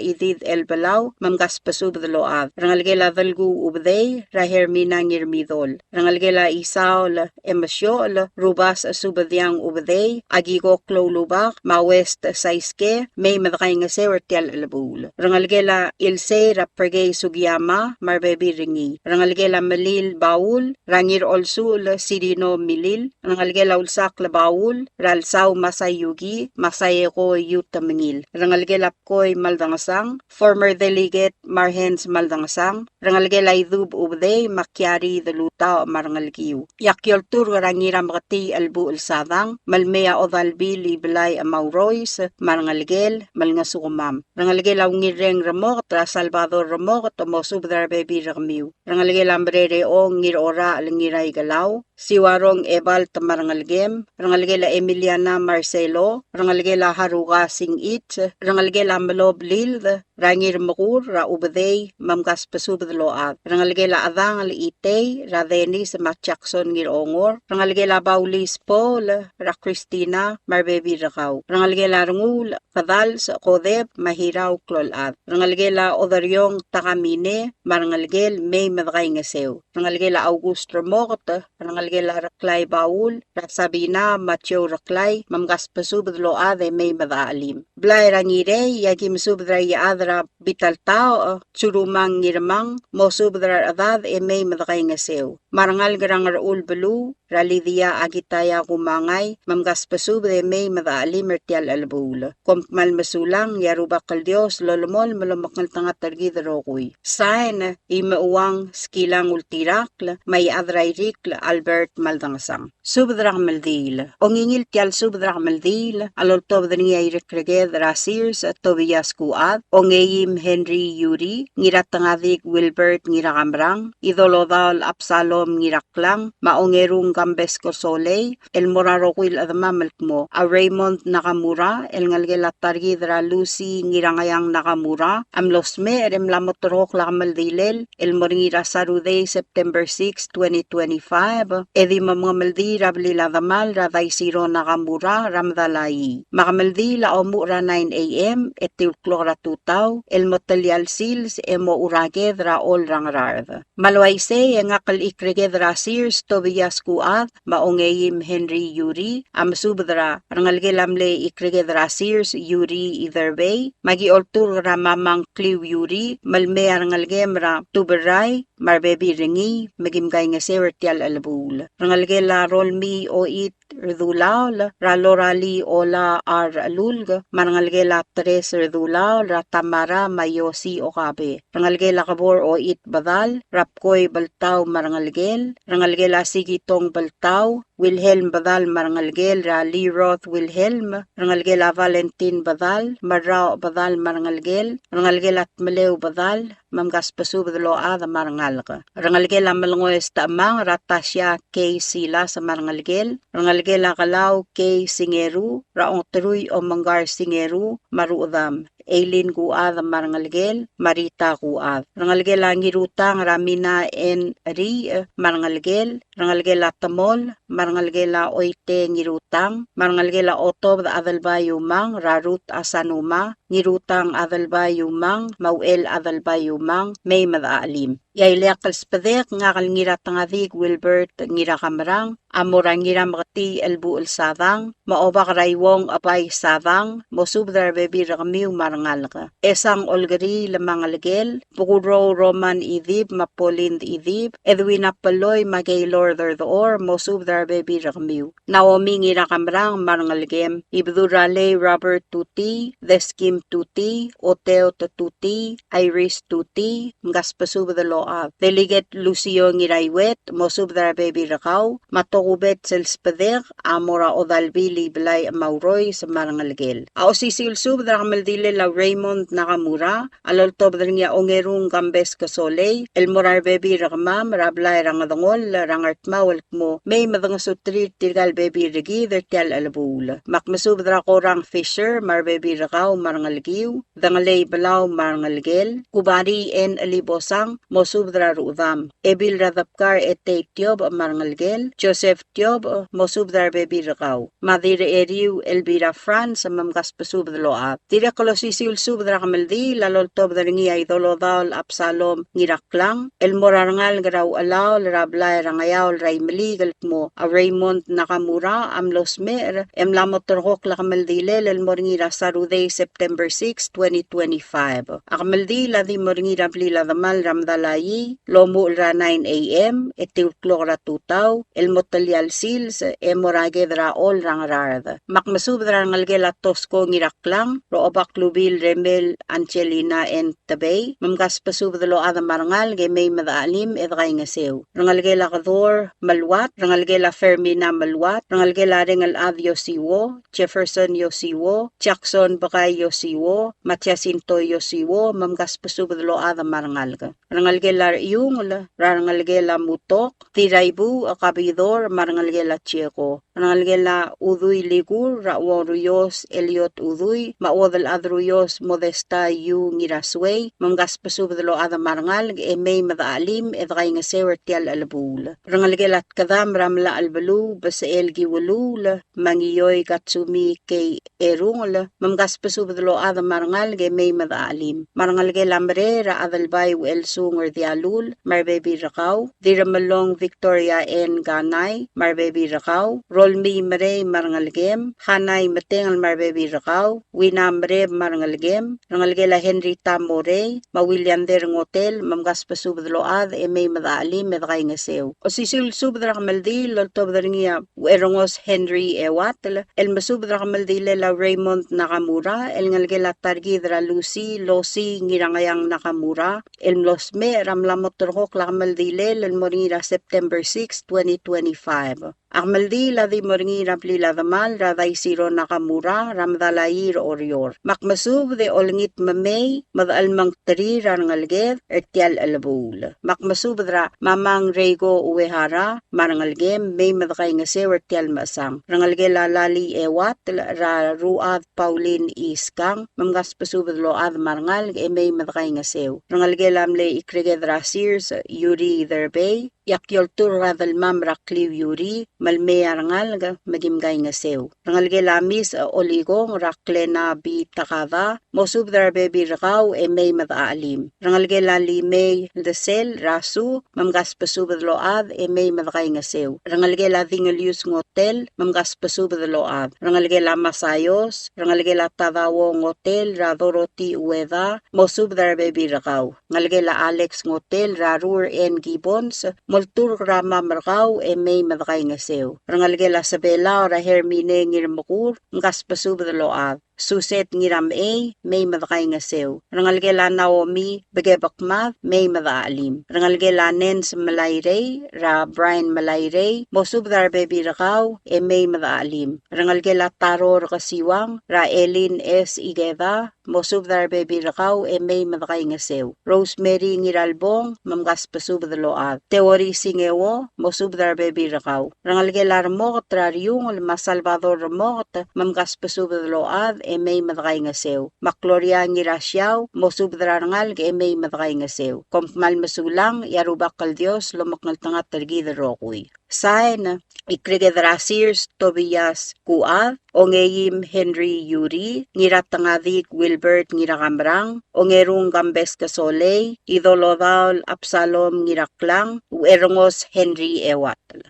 Idid Elbelau, me mkasbesubed el ochad. Rengelekel a Delkuu Ubedei, er a Hermina Ngirmidol. Rengelekel a Isaol Emesiochel, Rubasech Subediang Ubedei, Akiko Kloulubak, me a West Saiske, mei me dekaingeseu er tia el chelebuul. Rengelekel a Ilsei er a Perkei Sugiyama, me a rebebil er ngii. Rengelekel a Melil Baul, er a Ngirolsuchel Sirino Milil, rengelekel a Ulsakl Baul, er a Lsau Masayuki, Masayeko Yutemengil. Rengelekel a Bkoi Maldangesang, former delegate Marhens Maldangesang, rengelekel a Idub Ubedei, me a Kiari Delutaoch me a rengelekiu. E a ki olturk er a Ngirameketii Elbuchel Sadang, me le mei a Odalbil Iblai Amaurois, me a rengelekel, me le ngesukemam. Rengelekel a Ungirreng Remoket, er a Salvador Remoket, mosubed er a rebebil er kemiu. Rengelekel a Mererechong Ngirorachel Ngiraikelau, Siuarong Ebalt me a rengelekem, rengelekel a Emiliana Marcelo, rengelekel a Haruka Singich, rengelekel a Melob Lild, er a Ngirmekur, er a Ubedei, me mkasbesubed el ochad. Rengelekel a Chedangel Itei, er a Dennis me a Jackson Ngirongor, rengelekel a Baulis Paul, er a Christina, me a rebebil er kau. Rengelekel a Rengul, Kedals, Kodeb, me a Hirau Kloulchad. Rengelekel a Oderiong Takamine, me a rengelekel, mei me dekaingeseu. Rengelekel a August Remoket, rengelekel Ngelekel a Reklai Baul, er a Sabina me a Joe Reklai, me mkasbesubed el ochad e mei me dechachelim. Blai er a Ngirei, e aki mesubed er a Iechad er a Bitaltaoch, Tsurumang Ngirmang, mosubed er a rechedad e mei me dekaingeseu. Me a rengalek er a Ngerchul beluu, er a Lydia Akitaya Kumangai, me mkasbesubed e mei me dechachelim er tia el chelebuul. Kom kmal mesulang, e a Rubak el Dios a lolemolem el omekngeltengat er kid el rokui. Sain, Imeuang Skilang Ultirakl, me a Iechad er a Irikl Albert Maldangesang. Subed er a kemeldiil. Ongingil tia el subed er a kemeldiil a loltobed er ngii a Irekreked er a Sears Tobias Kuchad, Ongeim Henry Yuri, Ngiratengadik Wilbert Ngirakamrang, Idolodaol Absalom Ngiraklang, me a Ongerung Kambes Kosolei, el mo er a rokui el chedemam el kmo a Raymond Nakamura, el ngelekel a ta er kid er a Lucy Ngirangeang Nakamura, a mlo smecher e mla mo terrekokl a kemeldilel el mo er ngii er a Saturday, September six, twenty twenty-five, e di mo mengemeldiil er a blil a demal er a Daisiro Nakamura er a Medalaii. Me a kemeldiil a omuchel er a nine A M e tiu el klok er a tutau el mo telia el sils e mo churaked er a Chol er a Ngaraard. Me a le uaisei e ngak el Ikreked er a Sears Tobias Kuchad me a Ongeim Henry Yuri a mesubed er a rengelekel a mle Ikreked er a Sears Yuri Iderbei, me aki olturk er a Mamang Kliu Yuri, me le mei a rengelekem er a Tuberrai, me a rebebil er ngii, me kim kaingeseu er tia el chelebuul. Rengelekel a Rolmii Oit Redulaol, er a Loralii Ola R. Lulk, me a rengelekel a Teres Redulaol, er a Tamara me a Iosi Okabe. Rengelekel a Kebor Oit Bedal, er a Bkoi Beltau me a rengelekel, rengelekel a Sikitong Beltau, Wilhelm Bedal me a rengelekel, er a Liroth Wilhelm, rengelekel a Valentin Bedal, me a Rraoch Bedal me a rengelekel, rengelekel a Tmeleu Bedal, me mkasbesubed el ochad me a rengalek. Rengelekel a Melengoes Techemang, er a Tasia K. Silas me a rengelekel, rengelekel a Kelau K. Singeru, er a Ongeterui Omengkar Singeru, me a ruchedam, Eileen Kuchad me a rengelekel, me a Rita Kuchad. Rengelekel a Ngirutang, er a Mina N. Riich me a rengelekel, rengelekel a Temol, me a rengelekel a Oite Ngirutang, me a rengelekel a Otobed Adelbai Umang, er a Ruth Asanuma, Ngirutang Adelbai Umang, me a Uchel Adelbai Umang, mei me dechachelim. E a ileakl el sbedek, ngak el Ngiratengadik Wilbert Ngirakamrang, a mo er a Ngirameketii Elbuchel Sadang, me a Obak er a Iuong Ebai Sadang, mosubed er a rebebil er kemiu me a rengalek. Esang Olkeriil me a ngelekel, Bekurrou Roman Idip me a Pauline Idip, Edwina Peloi me a Keilor Derdechor, mosubed er a rebebil er kemiu. Naomi Ngirakamrang me a rengelekem, Ibeduralei Robert Tutii, Deskim Tutii, Oteot Tutii, Iris Tutii, mkasbesubed el ochad. Delegate Lucio Ngiraiuet, mosubed er a rebebil er kau, me a tokubets el sbedek a mo er a Odalbil Iblai Maurois me a rengelekel. A osisiu el subed er a kemeldilel a Raymond Nakamura, a loltobed er ngii a Ongerung Kambes Kesolei, el mo er a rebebil er kemam er a blai er a Ngedengoll er a Ngardmau el kmo mei me dengesuterir tirka el bebil er kid er tia el chelebuul. Me ak mesubed er a Korang Fisher me a rebebil er kau me a rengelekiu, Dengelei Belau me a rengelekel, Kubarii N. Elibosang, mosubed er a ruchedam, Ebil er a Debkar Etei Tiobech me a rengelekel, Joseph Tiobech, mosubed er a rebebil er kau. Me a Dirrecheriu Elvira Franz, me mkasbesubed el ochad. Dirrek el osisiu el subed er a kemeldiil a loltobed er ngii a Idolodaol Absalom Ngiraklang, el mo er a rengalek er a Uchelaol er a blai er a Ngeaol er a Imeliik el kmo a Raymond Nakamura a mlo smecher, e mla mo terrekokl a kemeldilel el mo er ngii er a Saturday, September six, twenty twenty-five. A kemeldiil a di mo er ngii er a blil a demal er a Medalaii, el omuchel er a nine A M, e tiu el klok er a tutau, el mo telia el sils, e mo er a ked er a Chol er a Ngaraard. Me ak mesubed er a rengelekel a Tosko Ngiraklang, er a Obak Lubil Remel Angelina N. Tebei, me mkasbesubed el ochad me a rengalek e mei me dechachelim e dekaingeseu. Rengelekel a Kedor Meluat, rengelekel a Fermina Meluat, rengelekel a Rengelchad Yosiwo, Jefferson Yosiwo, Jackson Bekai Yosiwo, me a Jacinto Yosiwo, me mkasbesubed el ochad me a rengalek. Rengelekel a Rechiungel, er a rengelekel a Mutok, Diraibuuch Kabidor, me a rengelekel a Chieko. Rengelekel a Udui Likur, er a Uong Ruios Eliot Udui, me a Uodelchad Ruios Modesta Yu Ngirasuei, me mkasbesubed el ochad me a rengalek e mei me dechachelim e dekaingeseu er tia el chelebuul. Rengelekel a Tkedam er a Melachelbeluu, Besechel Kiuluul, me a Ngioi Katsumi K. Erungel, me mkasbesubed el Lochad me a rengalek e mei me dechachelim. Me a rengelekel a Merei er a Adelbai Uchelsung er Dialul me a rebebil er kau, Dirremelong Victoria N. Kanai me a rebebil er kau, Rolmii Merei me a rengelekem, Hanai Metengel me a rebebil er kau, Wina Mereb me a rengelekem, rengelekel a Henry Tamorei, me a William Der Ngotel, me mkasbesubed el ochad e mei me dechachelim e dekaingeseu. Osisiu el subed er a kemeldiil el oltobed er ngii a Ucherengos Henry Ewatel, el mesubed er a kemeldilel a Raymond Nakamura, el ngelekel a ta er kid er a Lucy, Losi Ngirangeang Nakamura, el mlo smecher er a mla mo terrekokl a kemeldilel el mo er ngii er a September six, twenty twenty-five. A kemeldiil a di mo er ngii er a blil a demal er a Daisiro Nakamura er a Medalaii er Oreor. Me ak mesubed e olengit me mei me dechelmengterir a rengeleked er tia el chelebuul. Me ak mesubed er a Mamang Reiko Uehara me a rengelekem, mei me dekaingeseu er tia el mechesang. Rengelekel a Lali Ewatel er a Ruchad Pauline Iskang, me mkasbesubed el ochad me a rengalek e mei me dekaingeseu. Rengelekel a mle Ikreked er a Sears, Yuri Derbei, e ak di olturk er a delmam er a Kliu Yuri, me lmei a rengalek me kim kaingeseu. Rengelekel a Miss Olikong er a Klena B. Takada, mosubed er a rebebil er kau e mei me dechachelim. Rengelekel a Limei Ldesel er a Su, me mkasbesubed el ochad e mei me dekaingeseu. Rengelekel a Dingelius Ngotel, me mkasbesubed el ochad. Rengelekel a Masaios, rengelekel a Tadao Ngotel er a Dorothy Ueda, mosubed er a rebebil er kau. Ngelekel a Alex Ngotel er a Rur N. Gibbons, molturk er a mam er kau e mei me dekaingeseu. Rengelekel a Sebelao er a Hermine Ngirmekur, mkasbesubed el ochad. Suset Ngiramechei, mei me dekaingeseu. Rengelekel a Naomi Bekebekmad, mei me dechachelim. Rengelekel a Nens Melairei er a Brian Melairei, mosubed er a rebebil er kau e mei me dechachelim. Rengelekel a Taro er a Kesiuang er a Elin S. Ikeda, mosubed er a rebebil er kau e mei me dekaingeseu. Rosemary Ngiralbong, me mkasbesubed el ochad. Teori Singeo, mosubed er a rebebil er kau. Rengelekel a Remoket er a Riungel me a Salvador Remoket, me mkasbesubed el ochad e mei me dekaingeseu. Me a Gloria Ngirasiau, mosubed er a rengalek e mei me dekaingeseu. Kom kmal mesulang, e a Rubak el Dios lomekngeltengat er kid el rokui. Sain, Ikreked er a Sears Tobias Kuad, Ongeim Henry Yuri, Ngiratengadik Wilbert Ngirakamerang, Ongerung Kambes Kesolei, Idolodaol Absalom Ngiraklang, Uerengos Henry Ewatel.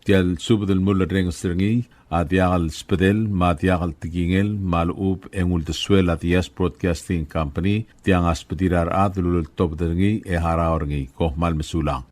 Tia el subed el mulerrenges er ngii a diak el sbedel me a diak el tekingel me a lechub e ng uldesuel a Diaz Broadcasting Company, tiang a sbedir a rechad el uleltobed er ngii e harau er ngii. Kom kmal mesulang.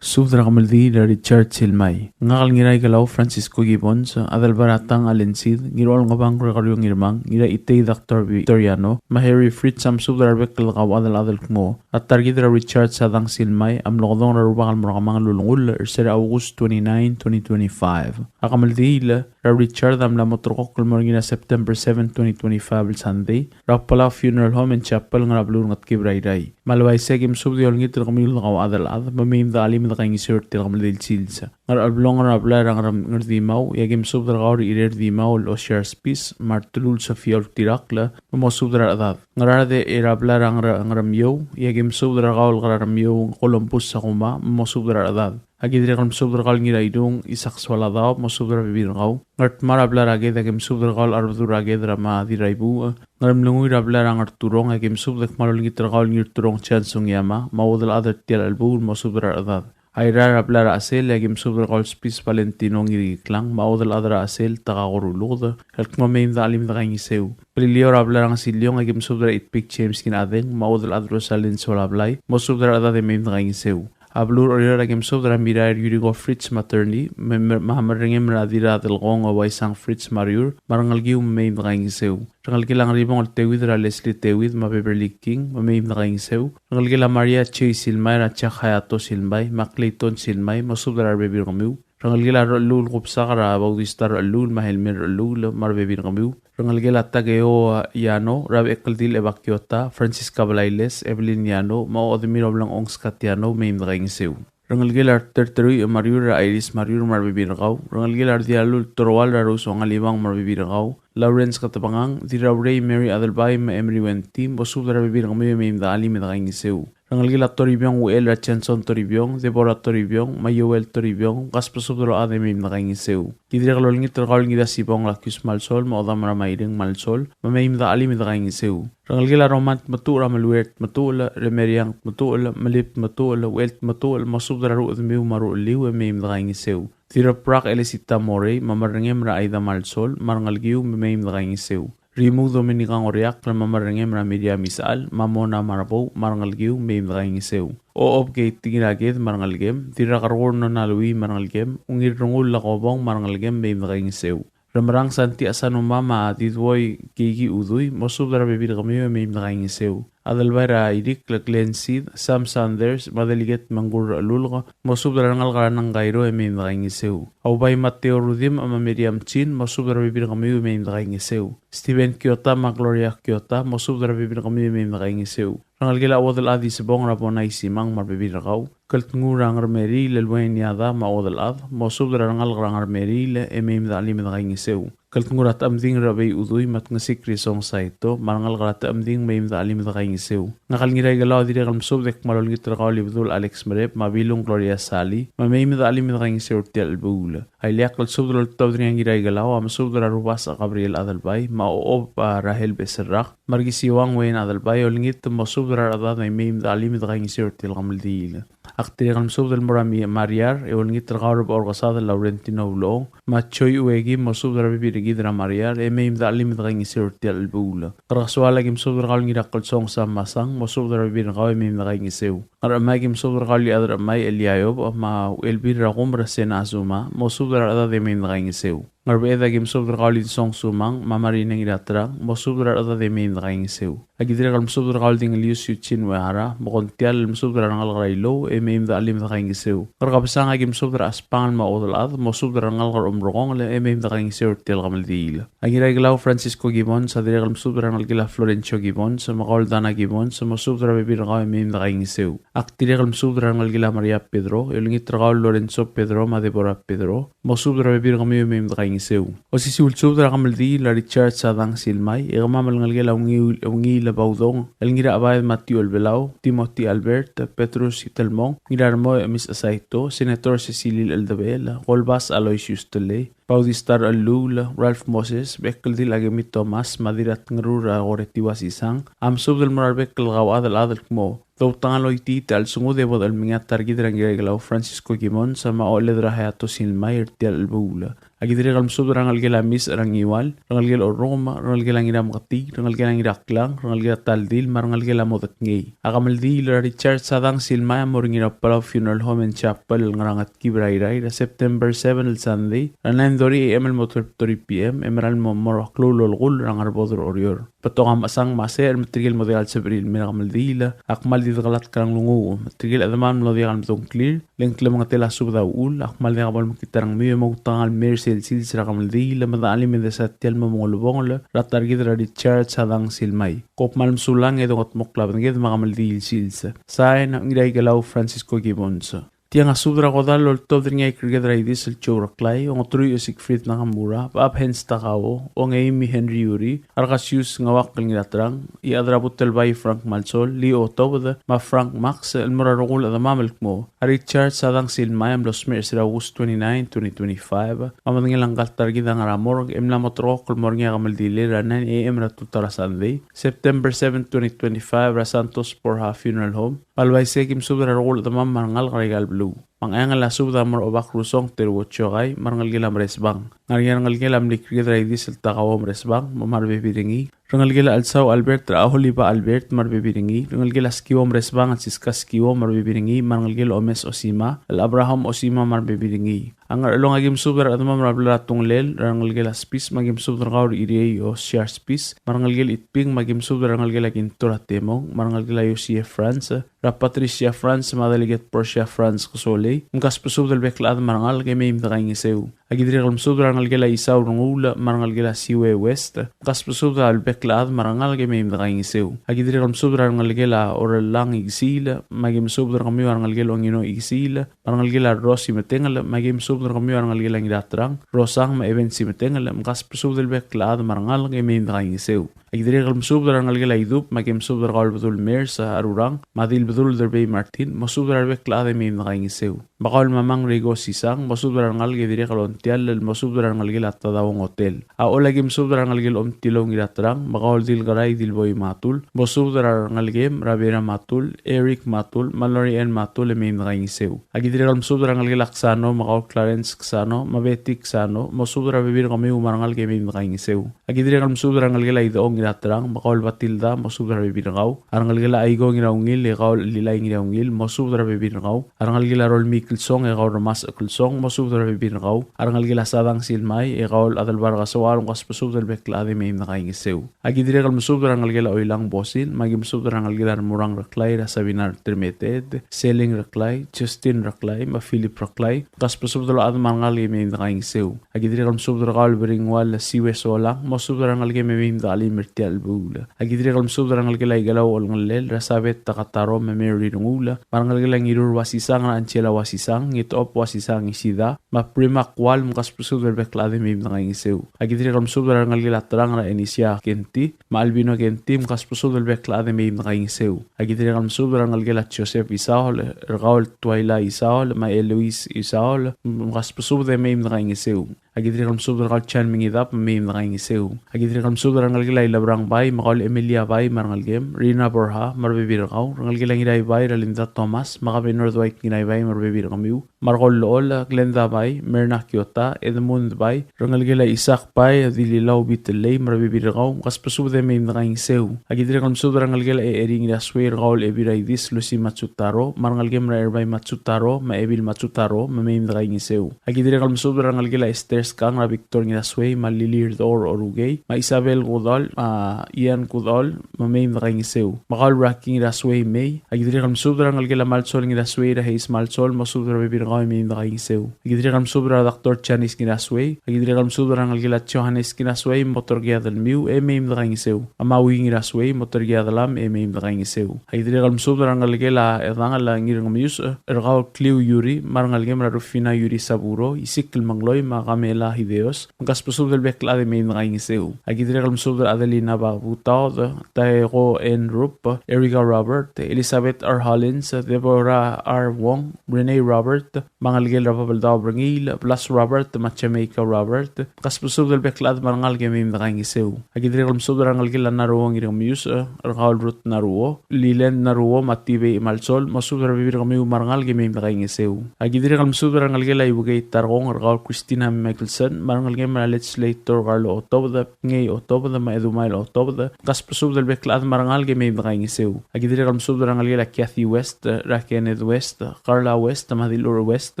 Subed er a kemeldiil er a Richard Silmai. Ngak el Ngiraikelau Francisco Gibbons, Adelbai er a Tang Allen Sid, Ngirolngebang Gregorio Ngirmang, Ngiraitei Doctor Victoriano, me a Harry Fritz a msubed er a rebek el kauchad el chad el kmo a ta er kid er a Richard Sadang Silmai a mlo kedong er a Rubak el mo er a kemanget el ulengull er se er a August twenty-nine, twenty twenty-five. A kemeldiil er a Richard a mla mo ulterekokl el mo er ngii er a September seven, twenty twenty-five el Sunday, er a Palau Funeral Home and Chapel, ngar er a beluu er a Ngetkib er a Irrai. Me a le uaisei e aki msubed e olengit er kemiu el kauchad el chad, me mei me dechelim e dekaingeseu er tia el kemeldiil el sils. Ngar er a Chelblong er a blai er a Ngerem-, Ngerdimau, e aki msubed er kau er a Irerdimau el Osiar Spis, me a Rtelul Sofia Ultirakl, me mosubed er a rechedad. Ngaraard er a blai er a Ngere-, Ngeremiou, e aki msubed er kau el Keraremiou Columbus Sakuma, me mosubed er a rechedad. Aki dirrek el msubed er kau el Ngiraidung Isaac Soaladaob, mosubed er a rebebil er kau. Ngardmau er a blai er a Ked, aki msubed er kau el Arbedul er a Ked er a Madi er a Ibuuch. Ngeremlengui er a blai er a Ngerturong, aki msubed e kmal olengit er kau el Ngirturong Chance Sugiyama, me a uodel chad er tia el chelebuul, mosubed er a rechedad. Airai er a blai er a Chesel, aki msubed er kau el Spis Valentino Ngirikiklang, me a uodel chad er a Chesel, Takako Ruluked, el kmo mei me dechelim e dekaingeseu. Beliliou er a blai er a Ngesiliong, aki msubed er a Itpik James Kinadeng, me a uodel chad er a Rosalind Soalablai, mosubed er a rechedad e mei me dekaingeseu. A beluu er Oreor, aki msubed er a Mirair Yuriko Fritz me a Attorney, me, me, me a merengem er a Dirradelkong Waisang Fritz me a Riur, me a rengelekiu me mei me dekaingeseu. Rengelekel a Ngeribong el Teuid er a Leslie Teuid me a Beverly King, me mei me dekaingeseu. Rengelekel a Maria J. Silmai er a Jack Hayato Silmai, me a Clayton Silmai, mosubed er a rebebil er kemiu. Rengelekel a Rechelluul Kubsak er a Bautista Rechelluul, me a Helmer Rechelluul, me a rebebil er kemiu. Rengelekel a Takeo Yano, er a Bechekeldil Ebakiota, Francisca Blailes, Evelyn Yano, me a Odemir Obleng Ongskatiano, mei me dekaingeseu. Rengelekel a Terterui Mariur er a Iris Mariur me a rebebil er kau. Rengelekel a Rdialul Toroal er a Rose Ongalibang me a rebebil er kau. Lawrence Ketebengang, Dirraurei Mary Adelbai me a Emery Wenty, mosubed er a rebebil er kemiu e mei me dechelim e dekaingeseu. Rengelekel a Toribiong Uchel er a Johnson Toribiong, Deborah Toribiong, me a Joel Toribiong, kasbesubed el ochad e mei me dekaingeseu. Ki dirrek el olengit er kau el Ngirasibong Lakius Malsol, me a Odam er a Mairing Malsol, me mei me dechelim e dekaingeseu. Rengelekel a Roman Tmetuchl er a Meluert Tmetuchl, Remeriang Tmetuchl, Melib Tmetuchl, Uchel Tmetuchl, mosubed er a rechedemiu me a ruchelliu e mei me dekaingeseu. Dirrabrak Elisita Morei, me a Merengem er a Aida Malsol, me a rengelekiu me mei me dekaingeseu. Rimuu Dominica Ngoriakl, me a Merengem er a Miriam Isechal, me a Mona Marbou, me a rengelekiu mei me dekaingeseu. Ochob Kei Tingiraked, me a rengelekem, Dirrakerkur Nona Lui, me a rengelekem, Ungil Rengul Lakobong, me a rengelekem mei me dekaingeseu. Remerang Santi Asanuma, me a Diduoi Keiki Udui, mosubed er a rebebil er kemiu e mei me dekaingeseu. Adelbai er a Irikl Glenn Seid, Sam Sanders, me a Delegate Mengkur Lulk, mosubed er a rengalek er a Nangkairo e mei me dekaingeseu. Aubai Mateo Rudim, me a Miriam Chin, mosubed er a rebebil er kemiu e mei me dekaingeseu. Steven Kiota, me a Gloria Kiota, mosubed er a rebebil er kemiu e mei me dekaingeseu. Rengelekel a Uodelchad Isebong er a Bonai Simang me a rebebil er kau. Kldngur er a Ngermeriil el Wayne Yada me a Uodelchad, mosubed er a rengalek er a Ngermeriil e mei me dechelim e dekaingeseu. Kldngur er a Techemding er a Bei Udui me a Tngesik Risong Saito, me a rengalek er a Techemding mei me dechelim e dekaingeseu. Ngak el Ngiraikelau a dirrek el mesubed e kmal olengit er kau el Ibedul Alex Merep, me a Bilung Gloria Sali, me mei me dechelim e dekaingeseu er tia el chelebuul. A ileakl el subed el oltobed er ngii a Ngiraikelau a mesubed er a Rubasech Gabriel Adelbai, me a Ochob a Rahel Beserrak, me a Rekisiuang Wayne Adelbai, olengit mosubed er a rechedad e mei me dechelim e dekaingeseu er tia el kemeldiil. Ak dirrek el mesubed el mo er a mi-, Mariar, e olengit er kau er a Bechorekesad el Laurentino Ulechong, me a Choi Ueki, mosubed er a rebebil er kid er a Mariar, e mei me dechelim e dekaingeseu er tia el chelebuul. Ngerkesoaol a ki mesubed er kau el Ngirakelsong Sam Masang, mosubed er a rebebil er kau e mei me dekaingeseu. Ngerchemai a ki mesubed er kau el Iechad er a Chemai Eliayob, me a Uchelbil er a Kumer Sena Asuma, mosubed er a rechedad e mei me dekaingeseu. Ngerbeched a ki mesubed er kau el Insong Sumang, me a Marina Ngiraterang, mosubed er a rechedad e mei me dekaingeseu. A ki dirrek el mesubed er kau el Dingelius Eugene Uehara, me Kontial el mesubed er a rengalek er a Ilou, e mei me dechelim e dekaingeseu. Ngerkebesang a ki mesubed er a Chespangel me a Uodelchad, mosubed er a rengalek er a Omrekongel, e mei me dekaingeseu er tia el kemeldiil. A Ngiraikelau Francisco Gibbons a dirrek el mesubed er a rengelekel a Florencio Gibbons, me kau el Dana Gibbons, mosubed er a rebebil er kau e mei me dekaingeseu. Ak dirrek el mesubed er a rengelekel a Maria Pedro, e olengit er kau el Lorenzo Pedro, me a Deborah Pedro, mosubed er a rebebil er kemiu e mei me dekaingeseu. Osisiu el subed er a kemeldiil er a Richard Sadang Silmai, e kemam el ngelekel a Ungil, Ungil Baudong, el Ngirachebaed Matthew Elbelau, Timothy Albert, Petrus Itelmong, Ngirarmoi Emis Asaito, Senator Secilil Eldebechel, Kolbas Aloysius Tellei, Bautista Rechelluul, Ralph Moses, Bekeldil Akemi Thomas, me a Dirratngerur a Koretiua Sisang, a mesubed el mo er a rebek el kauchad el chad el kmo Doutang el oitii a chelsengud e bo dechelmengii a ta er kid er a Ngiraikelau Francisco Gibbons, me a ocheled er a Hayato Silmai er tia el chelebuul. A ki dirrek el mesubed er a rengelekel a Mis er a Ngiwal, rengelekel a Orrukem, rengelekel a Ngirameketii, rengelekel a Ngiraklang, rengelekel a Taldil, me a rengelekel a Modekngei. A kemeldiil er a Richard Sadang Silmai a mo er ngii er a Palau Funeral Home and Chapel el ngar er a Ngetkib er a Irrai er a September seven el Sunday, er a nine thirty A M el mo twelve thirty P M, e merael el mo mo er a klou el olekull er a Ngerbodel er Oreor. Betok a mechesang me a secher me tirke el mo diak el sebechir el mei er a kemeldiil a kmal di dekelatk er a nglunguuch. Me tirke el chedemam el mlo diak el medung a ngklir, le ng klemengetel a subed a uchul, a kmal diak bo lemekngit a rengmiu e moutekangel el mei er sel sils er a kemeldiil, me dechelim e desa tia el mo ulebongel er a ta er kid er a Richard Sadang Silmai. Kom kmal mesulang e dongetmokl a bedenged me a kemeldiil el sils. Sain, Ngiraikelau Francisco Gibbons. Tiang a subed er a kodall el oltobed er ngii a Ikreked er a Idis el Joe Reklai, Ongeteruich Siegfried Nakamura, Bab Hans Takao, Ongeimi Henry Yuri, Arkasius Ngeuakl Ngiraterang, Iechad er a Butelbai Frank Malsol, Leo Otobed, me a Frank Max, el mo er a rokui el chedemam el kmo a Richard Sadang Silmai a mlo smecher er sel August twenty-nine, twenty twenty-five, me a medengei a ngka el ta er kid a ngar er a morgue, e mla mo terrekokl el mo er ngii a kemeldilel er a nine A M er a tutau er a Sunday, September seven, twenty twenty-five, er a Santos Borja Funeral Home. Me a le uaisei e ki mesubed er a rokui el chedemam me a rengalek er aika el beluu. Me a Ngcheangel a subed a mo er a Obak Rusong Teruo Chokai, me a rengelekel a Meresbang. Ngar er ngii a rengelekel a mle Ikreked er a Idis el Takao Meresbang, me a rebebil er ngii. Rengelekel a Chelsau Albert er a Aholiba Albert, me a rebebil er ngii. Rengelekel a Skiwo Meresbang el Siska Skiwo, me a rebebil er ngii, me a rengelekel a Omes Osima el Abraham Osima, me a rebebil er ngii. A Ngerchelong a ki mesubed er a rechedemam er a blai er a Tungelel, er a rengelekel a Spis, me a ki mesubed er kau er a Iriei Osiar Spis, me a rengelekel a Itping, me a ki mesubed er a rengelekel a Kinto er a Temong, me a rengelekel a Yosie Franz, er a Patricia Franz, me a Delegate Portia Franz Kesolei, mkasbesubed el bek el chad me a rengalek e mei me dekaingeseu. A ki dirrek el mesubed er a rengelekel a Isau Renguul, me a rengelekel a Siue West, mkasbesubed el bek el chad me a rengalek e mei me dekaingeseu. A ki dirrek el mesubed er a rengelekel a Orellang Ikesiil, me a ki mesubed er kemiu a rengelekel a Ongino Ikesiil, me a rengelekel a Rosi Metengel, me a ki mesubed subed er kemiu a rengelekel a Ngiraterang, Rosang me a Eben Simetengel, mkasbesubed el bek el chad me a rengalek e mei me dekaingeseu. Aki dirrek el mesubed er a rengelekel a Idub, me aki mesubed er kau el Bedul Mers, a Rurang, me a Dil Bedul Derbei Martin, mosubed er a rebek el chad e mei me dekaingeseu. Me kau el Mamang Rigo Sisang, mosubed er a rengalek e dirrek el Ontiall, el mosubed er a rengelekel a Tadao Ngotel. A Ollei aki mesubed er a rengelekel Omtilou Ngiraterang, me kau el Dilkerai Dilboi Matul, mosubed er a rengelekem, er a Bera Matul, Eric Matul, me a Lori Ann Matul e mei me dekaingeseu. Aki dirrek el mesubed er a rengelekel a Ksano, me kau el Clarence Ksano, me a Betty Ksano, mosubed er a rebebil er kemiu me a rengalek e mei me dekaingeseu. Aki dirrek el mesubed er a rengelekel a Idechong Ngiraterang, me kau el Batilda, mosubed er a rebebil er kau. A rengelekel a Aiko Ngiraungil, e kau el Lilai Ngiraungil, mosubed er a rebebil er kau. A rengelekel a Rolmii Kelsong, e kau el Remas Kelsong, mosubed er a rebebil er kau. A rengelekel a Sadang Silmai, e kau el Adelbar Kasoal, mkasbesubed el bek el chad e mei me dekaingeseu. Aki dirrek el mesubed er a rengelekel a Oilang Bosil, me aki mesubed er a rengelekel a Remurang Reklai, er a Sabina Termeteet, Seling Reklai, Justin Reklai, me a Philip Reklai, mkasbesubed el chad me a rengalek e mei me dekaingeseu. Aki dirrek el mesubed er kau el Beringual Siwe Solang, mosubed er a rengelekem e mei me dechelim er tia el chelebuul. Aki dirrek el mesubed er a rengelekel a Ikelau Olngellel, er a Sabet Takataro me a Mary Renguul, me a rengelekel a Ngirur Uasisang, er a Angela Uasisang, Ngitop Uasisang Isida, me a Prima Kual, mkasbesubed el bek el chad e mei me dekaingeseu. Aki dirrek el mesubed er a rengelekel a Terang, er a Enisia Kenti, me a Albino Kenti, mkasbesubed el bek el chad e mei me dekaingeseu. Aki dirrek el mesubed er a rengelekel a Joseph Isaol, er kau el Twaila Isaol, me a Eloise Isaol, mkasbesubed e mei me dekaingeseu. Aki dirrek el mesubed er kau el Jan Mengidab, me mei me dekaingeseu. Aki dirrek el mesubed er a rengelekel a Ilabrang Bai, me kau el Emilia Bai, me a rengelekem, Rina Borja, me a rebebil er kau, rengelekel a Ngiraibai, er a Linda Thomas, me a Governor Dwight Ngiraibai, me a rebebil er kemiu, me a Rekol Lool, Glenda Bai, Merna Kiota, Edmund Bai, rengelekel a Isaac Bai, Dililau Bitellei, me a rebebil er kau, mkasbesubed e mei me dekaingeseu. Aki dirrek el mesubed er a rengelekel a Eri Ngirasuei, er kau el Ebil Raidis, Lucy Matsutaro, me a rengelekem er a Erbai Matsutaro, me a Ebil Matsutaro, me mei me dekaingeseu. Aki dirrek el mesubed er a rengelekel a Esther Skang, er a Victor Ngirasuei, me a Lili Rdor Orukei, me a Isabel Kudol, a Ian Kudol, me mei me dekaingeseu. Me kau el Raki Ngirasuei mei. Aki dirrek el mesubed er a rengelekel a Malsol Ngirasuei, er a Hayes Malsol, mosubed er a rebebil er kau e mei me dekaingeseu. Aki dirrek el mesubed er a Doctor Janice Ngirasuei. Aki dirrek el mesubed er a rengelekel a Johannes Ngirasuei, me bo terkiad el miu e mei me dekaingeseu. A Maui Ngirasuei, mo terkiad el cham e mei me dekaingeseu. Aki dirrek el mesubed er a rengelekel a Edangel Ngirngemius, er kau el Kliu Yuri, me a rengelekem er a Rufina Yuri Saburo, Isikl Mengloi, me a Kamela Hideos, mkasbesubed el bek el chad e mei me dekaingeseu. Aki dirrek el mesubed er a Adelina Babutaod, Taeko N. Rup, Erika Robert, Elizabeth R. Hollins, Deborah R. Wong, Renee Robert, me a rengelekel er a Babeldaob er Ngiil, Blas Robert, me a Jamaica Robert, mkasbesubed el bek el chad me a rengalek e mei me dekaingeseu. Aki dirrek el mesubed er a rengelekel a Naruo Ngirngemius, er kau el Ruth Naruo, Lilen Naruo, me a Tibei Malsol, mosubed er a rebebil er kemiu me a rengalek e mei me dekaingeseu. Aki dirrek el mesubed er a rengelekel a Ibuukei Tarkong, er kau el Christina Michelson, me a rengelekem er a Legislator Carlo Otobed, Ngei Otobed, me a Edumael Otobed, mkasbesubed el bek el chad me a rengalek e mei me dekaingeseu. Aki dirrek el mesubed er a rengelekel a Kathy West, er a Kenneth West, Carla West, me a Dilur West,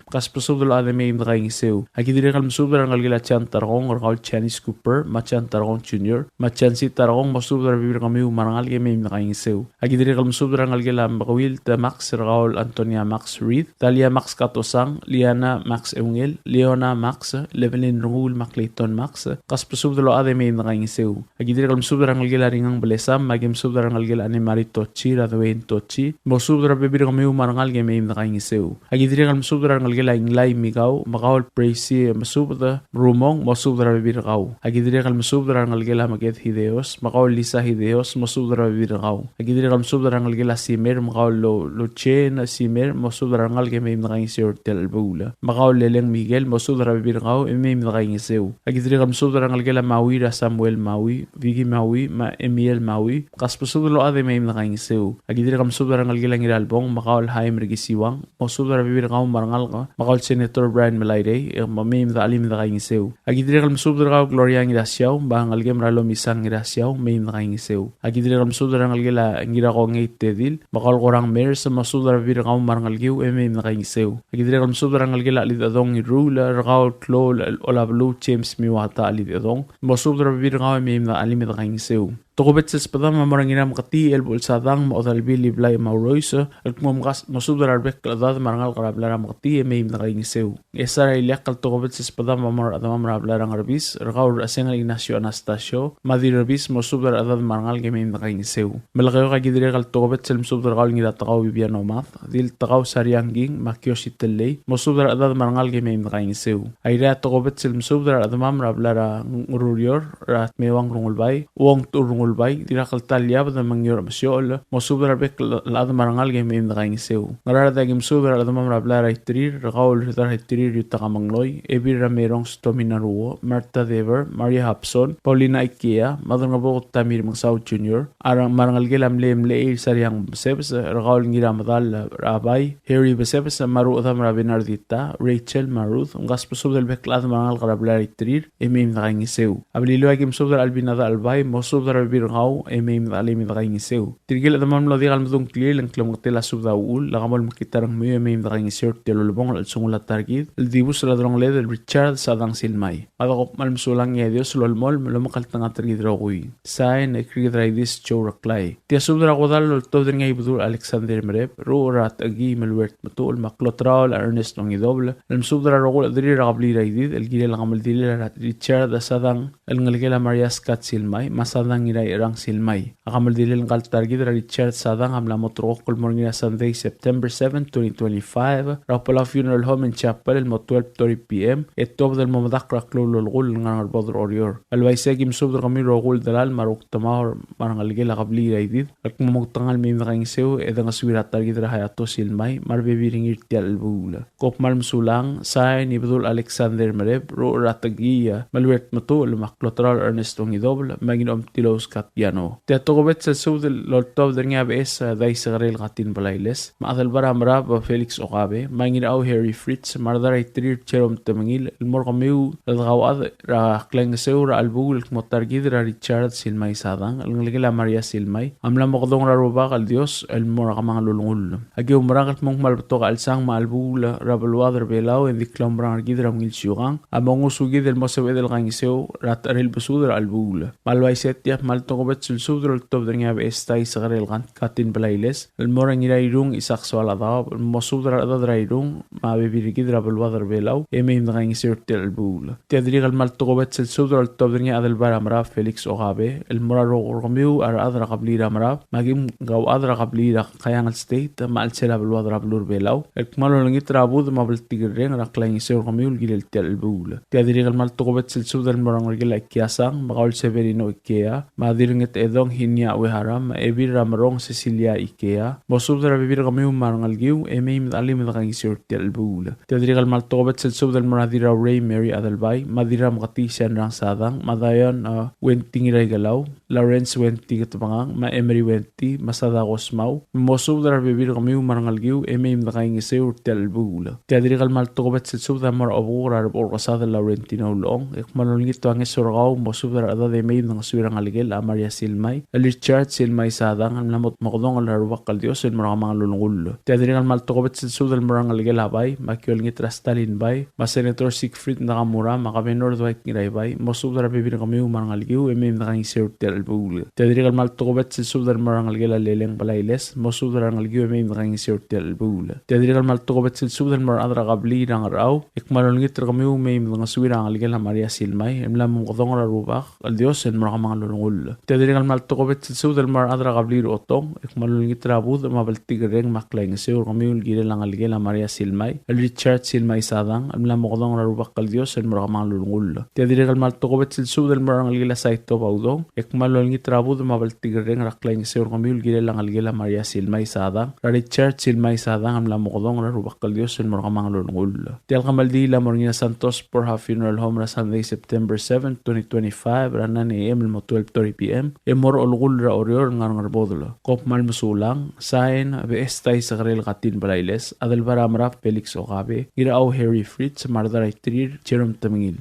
mkasbesubed el chad e mei me dekaingeseu. Aki dirrek el mesubed er a rengelekel a Jan Tarkong, er kau el Janice Cooper, me a Jan Tarkong Junior, me a Jansi Tarkong, mosubed er a rebebil er kemiu me a rengalek e mei me dekaingeseu. Aki dirrek el mesubed er a rengelekel a Mekeuilt Max, er kau el Antonia Max Reed, Dalia Max Katosang, Liana Max Eungel, Leona Max, Levelin Renguul, me a Clayton Max, mkasbesubed el chad e mei me dekaingeseu. Aki dirrek el mesubed er a rengelekel a Ringang Belesam, me aki mesubed er a rengelekel a Anne Marie Tochi, er a Dwayne Tochi, mosubed er a rebebil er kemiu me a rengalek e mei me dekaingeseu. Aki dirrek el mesubed er a rengelekel a Inglai Mikau, me kau el Preisi Mesubed Rumong, mosubed er a rebebil er kau. Aki dirrek el mesubed er a rengelekel a Meked Hideos, me kau el Lisa Hideos, mosubed er a rebebil er kau. Aki dirrek el mesubed er a rengelekel a Simer, me kau el Lo-, Luchen Simer, mosubed er a rengalek e mei me dekaingeseu er tia el chelebuul. Me kau el Leleng Miguel, mosubed er a rebebil er kau e mei me dekaingeseu. Aki dirrek el mesubed er a rengelekel a Maui, er a Samuel Maui, Vicky Maui, me a Emiel Maui, mkasbesubed el chad e mei me dekaingeseu. Aki dirrek el mesubed er a rengelekel a Ngiralbong, me kau el Haim er Kisiwang, mosubed er a rebebil er kau me a rengalek, me kau el Senator Brian Melairei, e me mei me dechelim e dekaingeseu. Aki dirrek el mesubed er kau el Gloria Ngirasiau, me a rengelekem er a Lomisang Ngirasiau, mei me dekaingeseu. Aki dirrek el mesubed er a rengelekel a Ngirakongei Tedil, me kau el Korang Mers, mosubed er a rebebil er kau me a rengelekiu, e mei me dekaingeseu. Aki dirrek el mesubed er a rengelekel a Chelidechedong Ngiruul, er kau el klou el Olabeluu James Miwata Chelidechedong, mosubed er a rebebil er kau e mei me dechelim e dekaingeseu. Tokubets el sbedam a mo er a Ngirameketii Elbuchel Sadang me a Odalbil Iblai Maurois, el kmo mkas-, mosubed er a rebek el chedad me a rengalek er a blai er a Meketii e mei me dekaingeseu. Ngchesar a ileakl el tokubets el sbedam a mo er a rechedemam er a blai er a Ngerbis, er kau el Rechesengel Ignacio Anastasio, me a Dirrebis, mosubed er a rechedad me a rengalek e mei me dekaingeseu. Melekeok a ki dirrek el tokubets el mesubed er kau el Ngiratekau Bibiano Mad, Diltekau Sariang King, me a Kiosi Tellei, mosubed er a rechedad me a rengalek e mei me dekaingeseu. Airai a tokubets el mesubed er a rechedemam er a blai er a Ngerurior, er a Tmeuang Rengulbai, Uong Techur Rengulbai, Dirrakltal Iabed me a Ngior Mesiochel, mosubed er a rebek el chedad me a rengalek e mei me dekaingeseu. Ngaraard a ki mesubed er a rechedemam er a blai er a Iterir, er kau el Ridar Iterir Yutaka Mengloi, Ebil er a Merong Stomina Ruo, Martha Dever, Maria Hapson, Paulina Ikea, Maderangebuked Tamir Mengesau Junior, a re-, me a rengelekel a mle, mle Eil Sariang Besebes, er kau el Ngiramedal er a Bai, Harry Besebes, me a rechedam er a Bernardita, Rachel me a Ruth, mkasbesubed el bek el chad me a rengalek er a blai er a Iterir, e mei me dekaingeseu. A Beliliou a ki mesubed er a Albina Dachelbai, mosubed er a rebebil er kau, e mei me de-, e mei me dekaingeseu. Tirke el chedemam el mlo diak el medung a ngklir, e ng klemengetel a subed a uchul, e lak mo mekngit a rengmiu, e mei me dekaingeseu er tia el ulebongel el chelsengul a ta er kid, el dibus er a delongeled el Richard Sadang Silmai. Me a dekuk kmal mesulang e a Dios a lolemolem el omekngeltengat er kid el rokui. Sain, e Kridrais Joe Reklai. Tia subed er a kodall el oltobed er ngii a Ibedul Alexander Merep, Ruchel er a Techekii Meluert Metuchel, me a Klotraol a Ernest Ongidobel, el mesubed er a rokui el chederir er a kebliil er a Idid, el kirel a kemeldilel a Richard Sadang, el ngelekel a Maria Scott Silmai, me a Sadang Ngiraicherang Silmai. A kemeldilel ngka el ta er kid er a Richard Sadang a mla mo ulterekokl el mo er ngii er a Sunday, September seven, twenty twenty-five, er a Palau Funeral Home and Chapel el mo twelve thirty P M, e tuobed el mo medakl er a Klou el Olekull el ngar er a Ngerbodel er Oreor. El uaisei e ki mesubed er kemiu el rokui el delal me a rokui el chedemam me a rengelekel a kebliil er a Idid el kmo moktengal el mei me dekaingeseu e dengesuir a ta er kid er a Hayato Silmai me a rebebil er ngii er tia el chelebuul. Kom kmal mesulang, sain, Ibedul Alexander Merep, Ruchel er a Techekii Meluert Metuchel, me a Klotraol Ernest Ongidobel, me a Ngiromtilou Scott Piano. Tia tokubets el subed el oltobed er ngii a Beches, e, Daisekerel Katin Blailes, me a Adelbai er a Merab, e, Felix Okabe, me a Ngirau Harry Fritz, me a Rdar a Iterir Jerome Temengil, el mo er kemiu el dekauchad er a klaingeseu er a chelebuul el kmo ta er kid er a Richard Silmai Sadang, el ngelekel a Maria Silmai, a mla mokedong er a Rubak el Dios el mo er a kemanget el ulengull. Aki oumerang el kmo ng kmal betok a chelsang me a chelebuul er a beluad er a Belau, e ng di klaumerang er kid er a ungil siukang a mo ngosukid el mo sebeched el kaingeseu er a techerel besud er a chelebuul. Me a le uaisei e tia kmal tokubets el subed el oltobed er ngii a Beches, Daisekerel Katin Blailes, el mo er a Ngirairung Isaac Soaladaob, el mo subed er a rechedad er a Irung me a bebil er kid er a beluad er a Belau, e mei me dekaingeseu er tia el chelebuul. Tia dirrek el kmal tokubets el subed el oltobed er ngii a Adelbai er a Merab Felix Okabe, el mo er a rokui er kemiu a rechad er a kebliil er a Merab, me a kim kauchad er a kebliil er a Kayangel State, me a chelsel a beluad er a beluu er a Belau, el kmal olengit er a budech me a bltikerreng er a klaingeseu er kemiu el kirel tia el chelebuul. Tia dirrek el kmal tokubets el subed el mo er a rengelekel a Ikiasang, me kau el Severino Ikea, me a Dirrengetedong Hinia Uehara, me a Ebil er a Merong Cecilia Ikea, mosubed er a bebil er kemiu me a rengelekiu, e mei me dechelim e dekaingeseu er tia el chelebuul. Tia dirrek el kmal tokubets el subed el mo er a Dirraurei Mary Adelbai, me a Dirrameketii Sianrang Sadang, me a Dion, a, Wenty Ngiraikelau, Lawrence Wenty Ketebengang, me a Emery Wenty, me a Sadako Smau, mosubed er a rebebil er kemiu me a rengelekiu, e mei me dekaingeseu er tia el chelebuul. Tia dirrek el kmal tokubets el subed a mo er a obekuk er a Rebechur Kesadel Laurentino Ulechong, e kmal olengit a ngeso er kau, mosubed er a rechedad e mei me dengesuir a ngelekel a Maria Silmai, el Richard Silmai Sadang, el mla mo mokedongel er a Rubak el Dios el mo er a kemanget el ulengull. Tia dirrek el kmal tokubets el subed el mo er a rengelekel a Bai, me aki olengit er a Stalin Bai, me a Senator Siegfried Nakamura, me a Governor Dwight Ngiraibai, mosubed er a rebebil er kemiu me a rengelekiu, e mei me dekaingeseu er tia el chelebuul. Tia dirrek el kmal tokubets el subed el mo er a rengelekel a Leleng Blailes, mosubed er a rengelekiu e mei me dekaingeseu er tia el chelebuul. Tia dirrek el kmal tokubets el subed el mo er a rechad er a kebliil er a Ngerchau, e kmal olengit er kemiu e mei me dengesuir a ngelekel a Maria Silmai, el mla mo mokedongel er a Rubak el Dios el mo er a kemanget el ulengull. Tia dirrek el kmal tokubets el subed el mo er a rechad er a kebliil er a Otong, e kmal olengit er a budech me a bltikerreng me a klaingeseu er kemiu el kirel a ngelekel a Maria Silmai, el Richard Silmai Sadang, el mla mo mokedongel er a Rubak el Dios el mo er a kemanget el ulengull. Tia dirrek el kmal tokubets el subed el mo er a rengelekel a Saito Baudong, e kmal olengit er a budech me a bltikerreng er a klaingeseu er kemiu el kirel a ngelekel a Maria Silmai Sadang, er a Richard Silmai Sadang, el mla mo mokedongel er a Rubak el Dios el mo er a kemanget el ulengull. Tia el kemeldiil a mo er ngii er a Santos Borja Funeral Home er a Sunday, September seven, twenty twenty-five, er a nine A M el mo twelve thirty P M, e mo er a Olekull er a Oreor el ngar er a Ngerbodel. Kom kmal mesulang, sain, Beches Daisekerel Katin Blailes, Adelbai er a Merab Felix Okabe, Ngirachau Harry Fritz, me a Rdar a Iterir Jerome Temengil.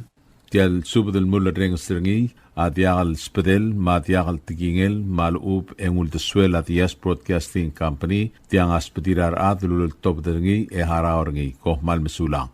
Tia el subed el mulerrenges er ngii a diak el sbedel me a diak el tekingel me a lechub e ng uldesuel a Diaz Broadcasting Company, tiang a sbedir a rechad el uleltobed er ngii e harau er ngii. Kom kmal mesulang.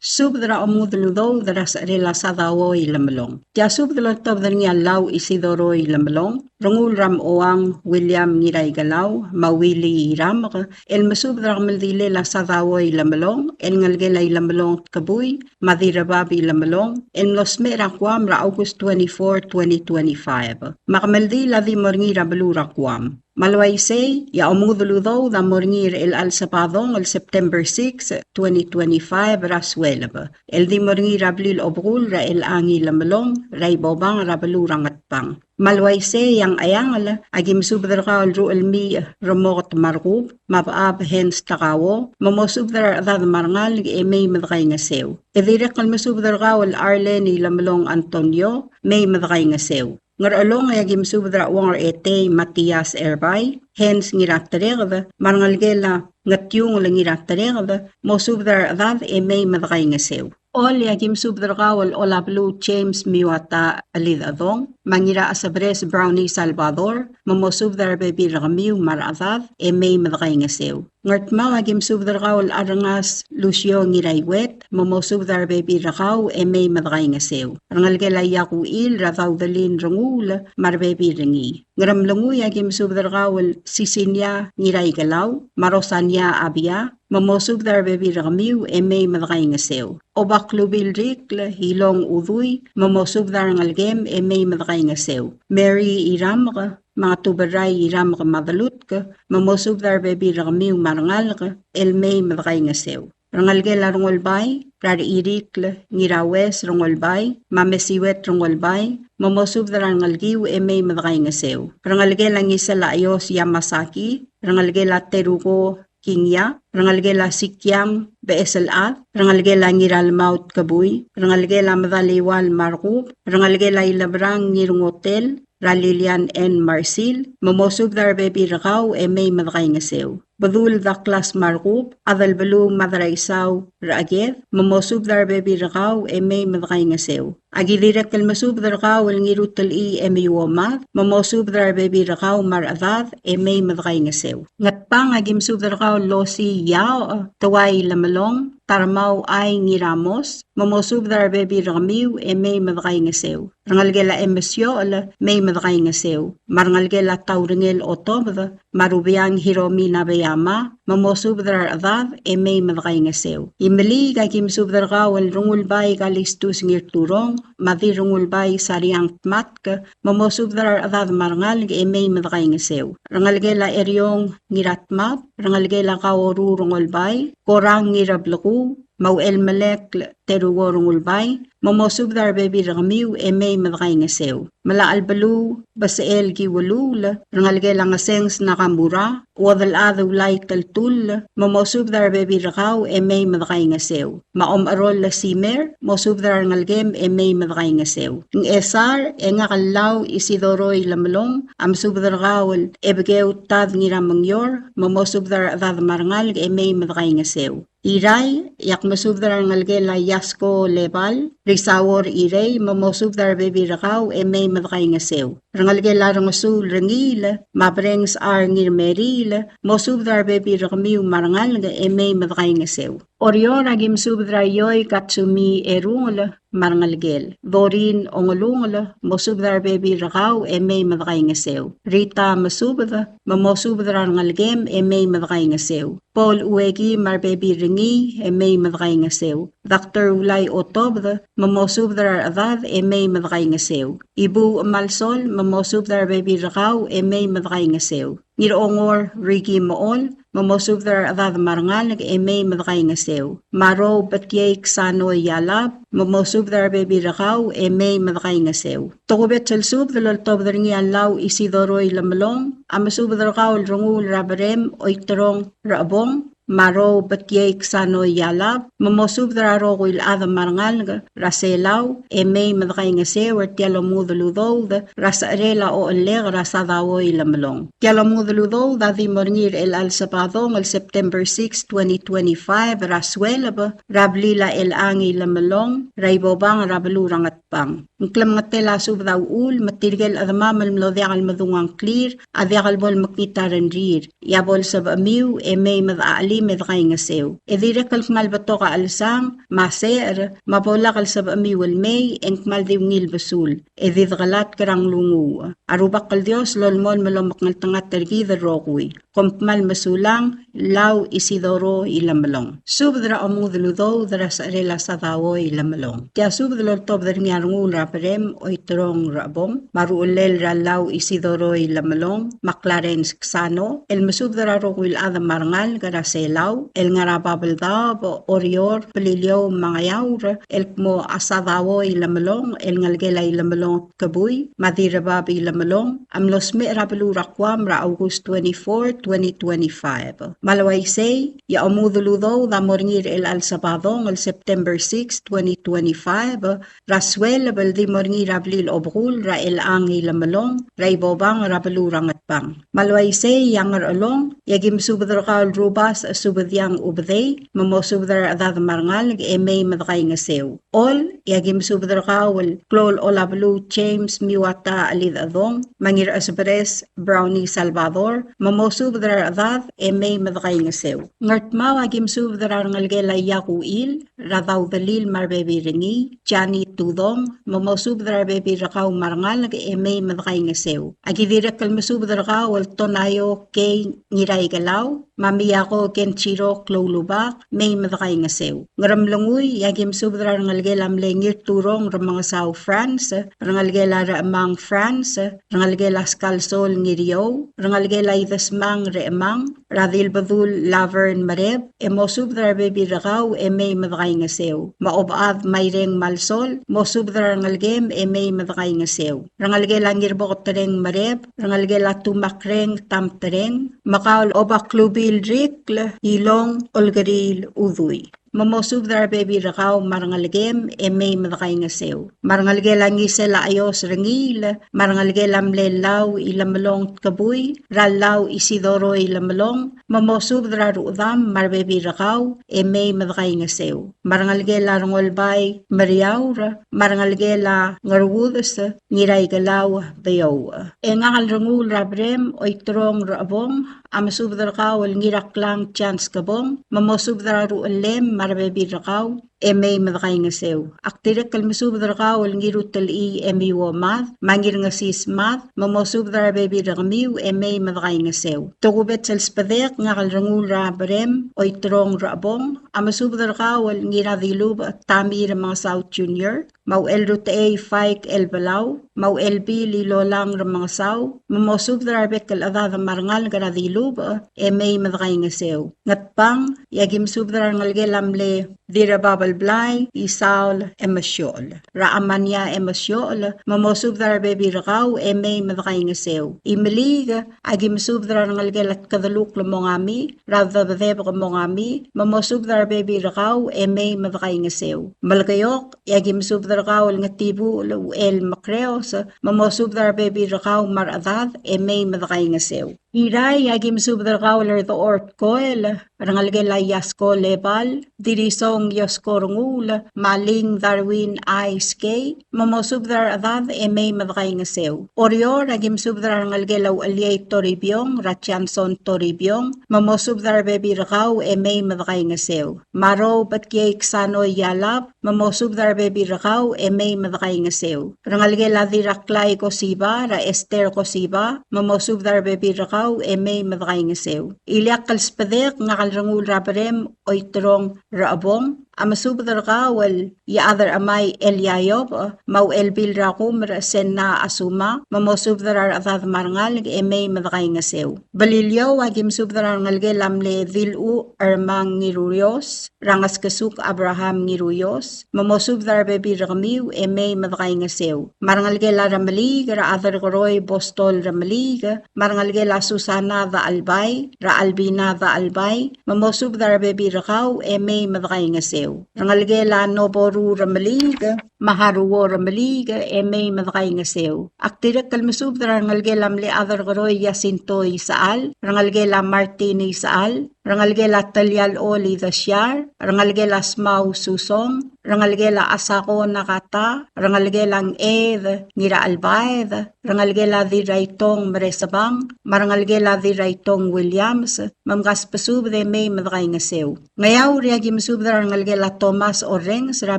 Subed er a omudel udoud er a secherel a Sadao Ilemelong. Tia subed el oltobed er ngii a Lau Isidoro Ilemelong, Rengul er a Moang William Ngiraikelau, me a Willy Iramek, el mesubed er a kemeldilel a Sadao Ilemelong, el ngelekel a Ilemelong Tkebui, me a Dirrabab Ilemelong, el mlo smecher er a Guam er a August twenty-four, twenty twenty-five. Me a kemeldiil a di mo er ngii er a beluu er a Guam. Me a le uaisei, e a omudel udoud a mo er ngii er chelecha el Sabadong el September six, twenty twenty-five er a sueleb, el di mo er ngii er a blil obekul er a Chelechang Ilemelong er a Ibobang er a beluu er a Ngatpang. Me a le uaisei, e a Ngcheangel, a ki mesubed er kau el Ruchelmiich Remoket me a Rekub, me a Bechab Hans Takao, me mosubed er a rechedad me a rengalek e mei me dekaingeseu. E dirrek el mesubed er kau el Arlene Ilemelong Antonio, mei me dekaingeseu. Ngerchelong, e a ki mesubed er a Uong er Etei Matias Erbai, Hans Ngiratereked, me a rengelekel a Ngetiungel Ngiratereked, mosubed er a rechedad e mei me dekaingeseu. Chol, e a ki mesubed er kau el Olabeluu James Miwata Chelidechedong, me a Ngirachesebres Brownie Salvador, me mosubed er a rebebil er kemiu me a rechedad e mei me dekaingeseu. Ngardmau, a ki mesubed er kau el Arrengas Lucio Ngiraiuet, me mosubed er a rebebil er kau e mei me dekaingeseu. Rengelekel a Iakuchil er a Daudelin Renguul me a rebebil er ngii. Ngeremlengui, a ki mesubed er kau el Sisinia Ngiraikelau, me a Rosania Abia, me mosubed er a rebebil er kemiu e mei me dekaingeseu. Obak Lubil Rikl, Ilong Udui, me mosubed er a rengelekem e mei me dekaingeseu. Mary Iramek, me a Tuberai Iramek me a Delutk, me mosubed er a rebebil er kemiu me a rengalek el mei me dekaingeseu. Rengelekel a Rengulbai, er a Rechirikl Ngiraues Rengulbai, me a Mesiuet Rengulbai, me mosubed er a rengelekiu e mei me dekaingeseu. Rengelekel a Ngisel a Chios Yamasaki, rengelekel a Teruko Kingia, rengelekel a Sikiang Becheselchad, rengelekel a Ngiralmaut Kebui, rengelekel a Medaliual Markub, rengelekel a Ilebrang Ngirngotel, er a Lilian N. Marsil, me mosubed er a rebebil er kau e mei me dekaingeseu. Bedul Douglas Markub, Adelbeluu Madraisau er a Cheked, me mosubed er a rebebil er kau e mei me dekaingeseu. A ki dirrek el mesubed er kau el Ngirutelchii e Miuomad, me mosubed er a rebebil er kau me a rechedad e mei me dekaingeseu. Ngatpang, a ki mesubed er kau el Losi Iaoch, Teuai Lemelong, Tarmau Ai Ngiramos, me mosubed er a rebebil er kemiu e mei me dekaingeseu. Rengelekel a Emesiochel, mei me dekaingeseu. Me a rengelekel a Taurengel Otobed, me a Rubiang Hiromi Nabeyama, me mosubed er a rechedad e mei me dekaingeseu. Imeliik, a ki mesubed er kau el Rengulbai Kalistus Ngirturong, me a Dirrengulbai Sariang Tmatk, me mosubed er a rechedad me a rengalek e mei me dekaingeseu. Rengelekel a Eriong Ngiratmab, rengelekel a Kaoru Rengulbai, Korang Ngirablekuu, me a Uchelmelekl Teruo Rengulbai, me mosubed er a rebebil er kemiu e mei me dekaingeseu. Melachelbeluu Besechel Kiuluul, rengelekel a Ngesengs Nakamura, Uodelchad Ulai Teltull, me mosubed er a rebebil er kau e mei me dekaingeseu. Me a Omecheroll Simer, mosubed er a rengelekem e mei me dekaingeseu. Ngchesar, e ngak el Lau Isidoro Ilemelong a mesubed er kau el Ebekeu Tad Ngiramengior, me mosubed er a rechedad me a rengalek e mei me dekaingeseu. Irrai, e ak mesubed er a rengelekel a Iasko Lebal, Risauor Irei, me mosubed er a rebebil er kau e mei me dekaingeseu. Rengelekel a Rengesuul Rengiil, me a Brengs R. Ngirmeriil, mosubed er a rebebil er kemiu me a rengalek e mei me dekaingeseu. Oreor, a ki mesubed er a Ioi Katsumi Erungel me a rengelekel. Dorin Ongelungel, mosubed er a rebebil er kau e mei me dekaingeseu. Rita Mesubed, me mosubed er a rengelekem e mei me dekaingeseu. Paul Ueki me a rebebil er ngii e mei me dekaingeseu. Doctor Ulai Otobed, me mosubed er a rechedad e mei me dekaingeseu. Ibuuch Malsol, me mosubed er a rebebil er kau e mei me dekaingeseu. Ngirongor Ricky Mool, me mosubed er a rechedad me a rengalek e mei me dekaingeseu. Marou Betiei Ksano Ialab, me mosubed er a rebebil er kau e mei me dekaingeseu. Tokubets el subed el oltobed er ngii a Lau Isidoro Ilemelong a mesubed er kau el Renguul er a Berem Oiterong Rechebong, Marou Betiei Ksano Ialab, me mosubed er a rokui el chad me a rengalek er a Selau e mei me dekaingeseu er tia el omudel udoud er a secherel a ochellek er a Sadao Ilemelong. Tia el omudel udoud a di mo er ngii er chelecha el Sabadong el September six, twenty twenty-five er a sueleb er a blil a Chelechang Ilemelong er a Ibobang er a beluu er a Ngat- pang. Ng klemengetel a subed a uchul me tirke el chedemam el mlo diak el medung a ngklir a diak el bo lemekngit a rengrir. E a bo lsebechemiu e mei me dechachelim me dekaingeseu. E dirrek el kmal betok a chelsang me a secher, me a bo lak el sebechemiu el mei, e ng kmal di ungil besul, e di dekelatk er a nglunguuch. A Rubak el Dios lolemolem el omekngeltengat er kid el rokui. Kom kmal mesulang, Lau Isidoro Ilemelong. Subed er a omudel udoud er a secherel a Sadao Ilemelong. Tia subed el oltobed er ngii a Rengul er a Berem Oiterong Rechebong, me a ruchellel er a Lau Isidoro Ilemelong, me a Clarence Ksano, el mesubed er a rokui el chad me a rengalek er a Selau, el ngar er a Babeldaob, Oreor, Beliliou, me a Ngeaur, el kmo a Sadao Ilemelong, el ngelekel a Ilemelong Kebui, me a Dirrebab Ilemelong, a mlo smecher er a beluu er a Guam er a August twenty-four, twenty twenty-five. Me a le uaisei, e a omudel udoud a mo er ngii er chelecha el Sabadong el September six, twenty twenty-five, er a sueleb el di mo er ngii er a blil obekul er a Chelechang Ilemelong, er a Ibobang er a beluu er a Ngatpang. Me a le uaisei, e a Ngerchelong, e aki mesubed er kau el Rubasech Subediang Ubedei, me mosubed er a rechedad me a rengalek e mei me dekaingeseu. Chol, e aki mesubed er kau el klou el Olabeluu James Miwata Chelidechedong, me a Ngirchesberes Brownie Salvador, me mosubed er a rechedad e mei me dekaingeseu. Ngardmau, aki mesubed er a rengelekel a Iakuchil, er a Daudelil me a rebebil er ngii, Jani Tudong, me mosubed er a rebebil er kau me a rengalek e mei me dekaingeseu. Aki dirrek el mesubed er kau el Tonaio Kei Ngiraikelau, me a Miako Kenshiro Kloulubak, mei me dekaingeseu. Ngeremlengui, e aki mesubed er a rengelekel a mle Ngirturong Remengesau Franz, rengelekel a Rechemang Franz, rengelekel a Skalsol Ngiriou, rengelekel a Idesmang Rechemang, er a Dilbedul Laverne Mereb, e mosubed er a rebebil er kau e mei me dekaingeseu. Me a Obechad Maireng Malsol, mosubed er a rengelekem e mei me dekaingeseu. Rengelekel a Ngirboketereng Mereb, rengelekel a Tumakreng Tamtereng, me kau el Obaklubil Rikl Ilong Olkeriil Udui. Me mosubed er a rebebil er kau me a rengelekem e mei me dekaingeseu. Me a rengelekel a Ngisel a Chaios Rengiil, me a rengelekel a mle Lau Ilemelong Tkebui, er a Lau Isidoro Ilemelong, me mosubed er a ruchedam me a rebebil er kau e mei me dekaingeseu. Me a rengelekel a Rengolbai Meriaur, me a rengelekel a Ngerudes Ngiraikelau Beouch. E ngak el Rengul er a Berem Oiterong Rechebong, a mesubed er kau el Ngiraklang Chance Kebong, me mosubed er a ruchellem me a rebebil er kau e mei me dekaingeseu. Ak dirrek el mesubed er kau el Ngirutelchii Emiuo Mad, me a Ngirngesis Mad, me mosubed er a rebebil er kemiu e mei me dekaingeseu. Tokubets el sbedek, ngak el Rengul er a Berem Oiterong Rechebong, a mesubed er kau el Ngiradilubech Tommy Remengesau Junior, me a Uchelrutechei Faik Elbelau, me a Uchelbil Ilolang Remengesau, me mosubed er a rebek el chedad me a rengalek er a Dilubech e mei me dekaingeseu. Ngatpang, e aki mesubed er a rengelekel a mle Dirrebabelblai Isaol Emesiochel, er a Amania Emesiochel, me mosubed er a rebebil er kau e mei me dekaingeseu. Imeliik, aki mesubed er a rengelekel a Tkedelukl Mongami, er a Debedebek Mongami, me mosubed er a rebebil er kau e mei me dekaingeseu. Melekeok, e aki mesubed er kau el Ngetibuchel Uchel Mekreos, me mosubed er a rebebil er kau me a rechedad e mei me dekaingeseu. Irrai, e aki mesubed er kau el Rdechor Tkoel, rengelekel a Iasko Lebal, Dirisong Iosko Renguul, me a Ling Darwin Aiskei, me mosubed er a rechedad e mei me dekaingeseu. Oreor, e aki mesubed er a rengelekel a Ucheliei Toribiong, er a Johnson Toribiong, me mosubed er a rebebil er kau e mei me dekaingeseu. Me a Rou Betkiei Ksano Ialab, me mosubed er a rebebil er kau e mei me dekaingeseu. Rengelekel a Diraklai Kosiba, er a Esther Kosiba, me mosubed er a rebebil er kau e mei me dekaingeseu. Ileakl el sbedek, ngak el Rengul er a Berem Oiterong Rechebong, a mesubed er kau el Iechad er a Chemai Elia Iobech, me a Uchelbil er a Kumer Senna Asuma, me mosubed er a rechedad me a rengalek e mei me dekaingeseu. Beliliou, aki mesubed er a rengelekel a mle Diluch Ermang Ngiruios, er a Ngeskesuk Abraham Ngiruios, me mosubed er a rebebil er kemiu e mei me dekaingeseu. Me a rengelekel a Remeliik, er a Aderkeroi Bostol Remeliik, me a rengelekel a Susana Dachelbai, er a Albina Dachelbai, me mosubed er a rebebil er kau e mei me dekaingeseu. Rengelekel a Noboru Remeliik, me a Haruo Remeliik, e mei me dekaingeseu. Ak dirrek el mesubed er a rengelekel a mle Aderkeroi Jacinto Isechal, rengelekel a Martin Isechal, rengelekel a Telial Oli Desiar, rengelekel a Smau Susong, rengelekel a Asako Nakata, rengelekel a Ngched Ngirachelbaed, rengelekel a Dirraitong Meresebang, me a rengelekel a Dirraitong Williams, me mkasbesubed e mei me dekaingeseu. Ngeaur e aki mesubed er a rengelekel a Thomas Orrenges, er a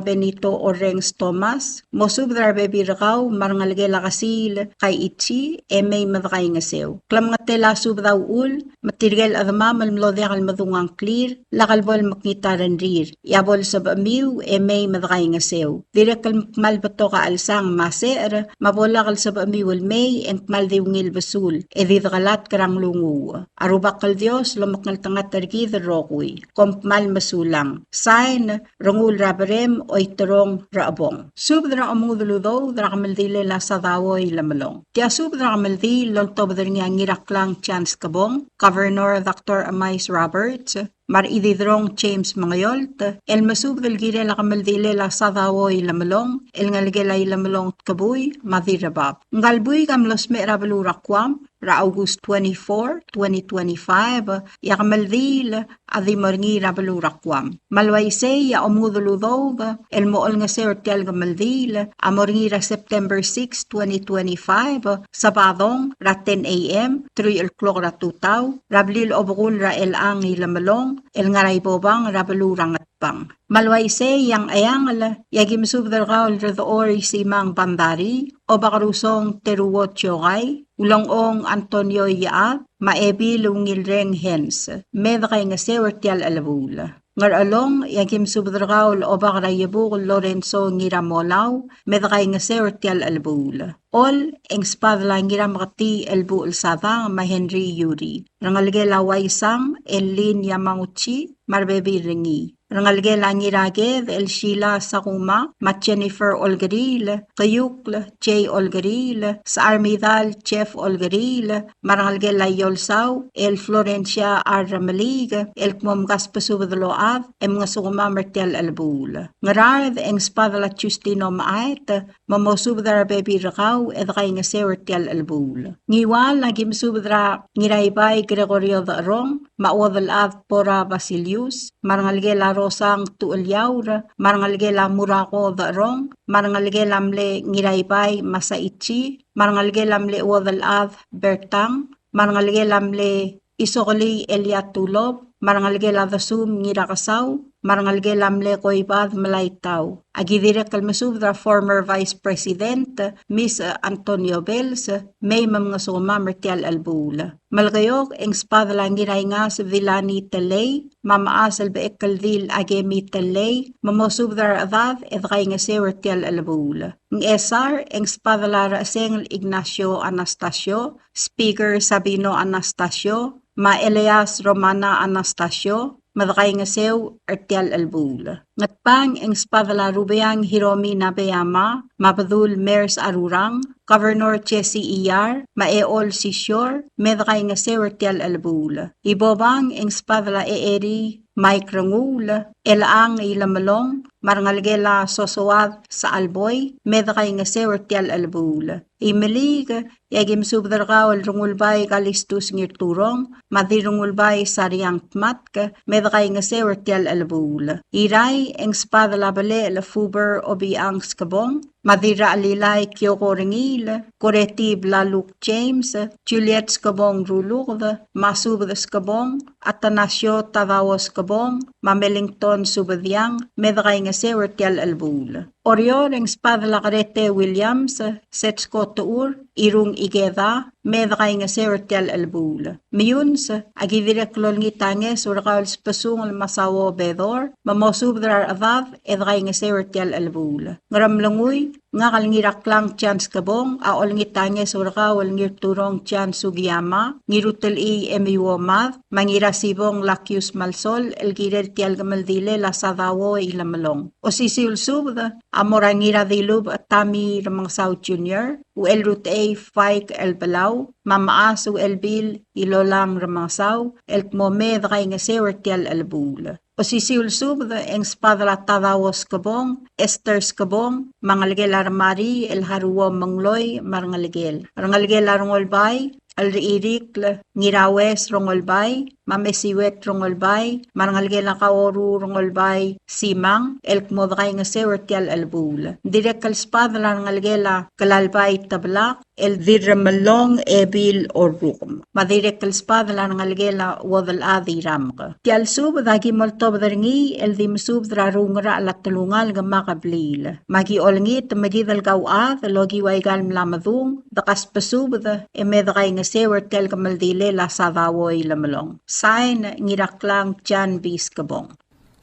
Benito Orrenges Thomas, mosubed er a rebebil er kau, me a rengelekel a Kesiil Kaichi, e mei me dekaingeseu. Klemengetel a subed a uchul, me tirke el chedemam el mlo diak el medung a ngklir, lak el bo lemekngit a rengrir, e a bo lsebechemiu e mei me dekaingeseu. Dirrek el kmal betok a chelsang me a secher, me a bo lak el sebechemiu el mei, e ng kmal di ungil besul, e di dekelatk er a nglunguuch. A Rubak el Dios lomekngeltengat er kid el rokui. Kom kmal mesulang. Sain, Rengul er a Berem Oiterong Rechebong. Subed er a omengudel udoud er a kemeldiil er a Sadao Ilemelong. Tia subed er a kemeldiil el oltobed er ngii a Ngiraklang Chance Kebong, Governor Doctor Emais Roberts, me a Rechididrong James Mengeolt, el mesubed el kirel a kemeldiil er a Sadao Ilemelong, el ngelekel a Ilemelong Tkebui, me a Dirrebab. Ngka el buik a mlo smecher er a beluu er a Guam, er a August twenty-four, twenty twenty-five, e a kemeldiil a di mo er ngii er a beluu er a Guam. Me a le uaisei e a omengudel udoud el mo olengeseu er tia el kemeldiil a mo er ngii er a September six, twenty twenty-five, Sabadong, er a ten A M, truich el klok er a tutau, er a blil obekul er a Elechang Ilemelong, el ngar er a Ibobang er a beluu er a Ngatpang. Me a le uaisei e a Ngcheangel, e aki mesubed er kau el Redechor Isimang Bandarii, Obakerusong Teruo Tiokai, Ulengchong Antonio Iechad, me a Ebil Ungilreng Hens, me dekaingeseu er tia el chelebuul. Ngerchelong, e aki mesubed er kau el Obak er a Iebukel Lorenzo Ngiramolau, me dekaingeseu er tia el chelebuul. Chol, e ng sbadel a Ngirameketii el Buchel Sadang, me a Henry Yuri. Rengelekel a Uaisang, el Lin Yamaguchi, me a rebebil er ngii. Rengelekel a Ngiraked el Sheila Sakuma, me a Jennifer Olkeriil, Keiukl Jay Olkeriil, Secharmidal Jeff Olkeriil, me a rengelekel a Iolsau el Florencia R. Remeliik, el kmo mkasbesubed el ochad, e mngesukemam er tia el chelebuul. Ngaraard e ng sbadel a Justino Maet, me mosubed er a rebebil er kau e dekaingeseu er tia el chelebuul. Ngiwal, aki mesubed er a Ngiraibai Gregorio Decherong, me a Uodelchad Bora Basilius, me a rengelekel a Rosang Tucheliaur, me a rengelekel a Murako Decherong, me a rengelekel a mle Ngiraibai Masaichi, me a rengelekel a mle Uodelchad Bertang, me a rengelekel a mle Isokelii Elia Tulop, me a rengelekel a Desum Ngirakesau, me a rengelekel a mle Koibad Melaitau. Aki dirrek el mesubed er a former Vice President, Miss Antonio Bells, mei me mngesukemam er tia el chelebuul. Melekeok, e ng sbadel a Ngiraingas Vilani Telei, me a mechas el Bechekeldil Akemi Telei, me mosubed er a rechedad e dekaingeseu er tia el chelebuul. Ngchesar, e ng sbadel a Rechesengel Ignacio Anastasio, Speaker Sabino Anastasio, me a Elias Romana Anastasio, me dekaingeseu er tia el chelebuul. Ngatpang, e ng sbadel a Rubeang Hiromi Nabeyama, me a Bedul Mers Arurang, Governor Jesse Iyar, me a Echol Sisior, me dekaingeseu er tia el chelebuul. Ibobang, e ng sbadel a Eeri Mike Renguul, Elechang Ilemelong, me a rengelekel a Sosoad Sachelboi, me dekaingeseu er tia el chelebuul. Imeliik, e aki mesubed er kau el Rengulbai Kalistus Ngirturong, me a Dirrengulbai Sariang Tmatk, me dekaingeseu er tia el chelebuul. Irrai, e ng sbadel a Belechel Fuber Obichang Skebong, me a Dirrachelilai Kioko Rengiil, Koreti Blaluk James, Juliet Skebong Ruluked, Masubed Skebong, Atanasio Tadao Skebong, me a Melington Subediang, me dekaingeseu er tia el chelebuul. Oreor, e ng sbadel a Kerete Williams, Setsko Techur, Irung Ikeda, me dekaingeseu er tia el chelebuul. Meyuns, aki dirrek el olengit a ngeso er kau el Sbesungel Masao Bedor, me mosubed er a rechedad e dekaingeseu er tia el chelebuul. Ngeremlengui, ngak el Ngiraklang Chance Kebong a olengit a ngeso er kau el Ngirturong Chance Sugiyama, Ngirutelchii Emiuo Mad, me a Ngirasibong Lakius Malsol el kirel tia el kemeldilel a Sadao Ilemelong. Osisiu el subed a mo er a Ngiradilubech Tommy Remengesau Junior, Uchelrutechei Faik Elbelau, me a mechas Uchelbil Ilolang Remengesau, el kmo me dekaingeseu er tia el chelebuul. Osisiu el subed e ng sbadel a Tadao Skebong, Esther Skebong, me a ngelekel a Remari el Haruo Mengloi me a rengelekel. Rengelekel a Rengulbai, el Rechirikl Ngiraues Rengulbai, me a Mesiuet Rengulbai, me a rengelekel a Kaoru Rengulbai Simang, el kmo dekaingeseu er tia el chelebuul. Dirrek el sbadel a rengelekel a Kelalbai Teblak, el Dirremellong Ebil Orrukem. Me a dirrek el sbadel a rengelekel a Uodelchad Iramk. Tia el subed a ki mo oltobed er ngii el di mesubed er a Rungerachel a telungalek me a kebliil. Me a ki olengit me kid el kauchad el okiu aika el mla medung, de kasbesubed e me dekaingeseu er tia el kemeldilel a Sadao Ilemelong. Sain, Ngiraklang Jan Biskebong.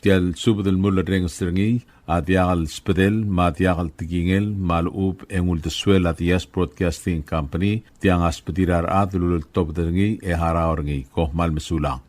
Tia el subed el mulerrenges er ngii a diak el sbedel me a diak el tekingel me a lechub e ng uldesuel a Diaz Broadcasting Company. Tiang a sbedir a rechad el uleltobed er ngii e harau er ngii. Kom kmal mesulang.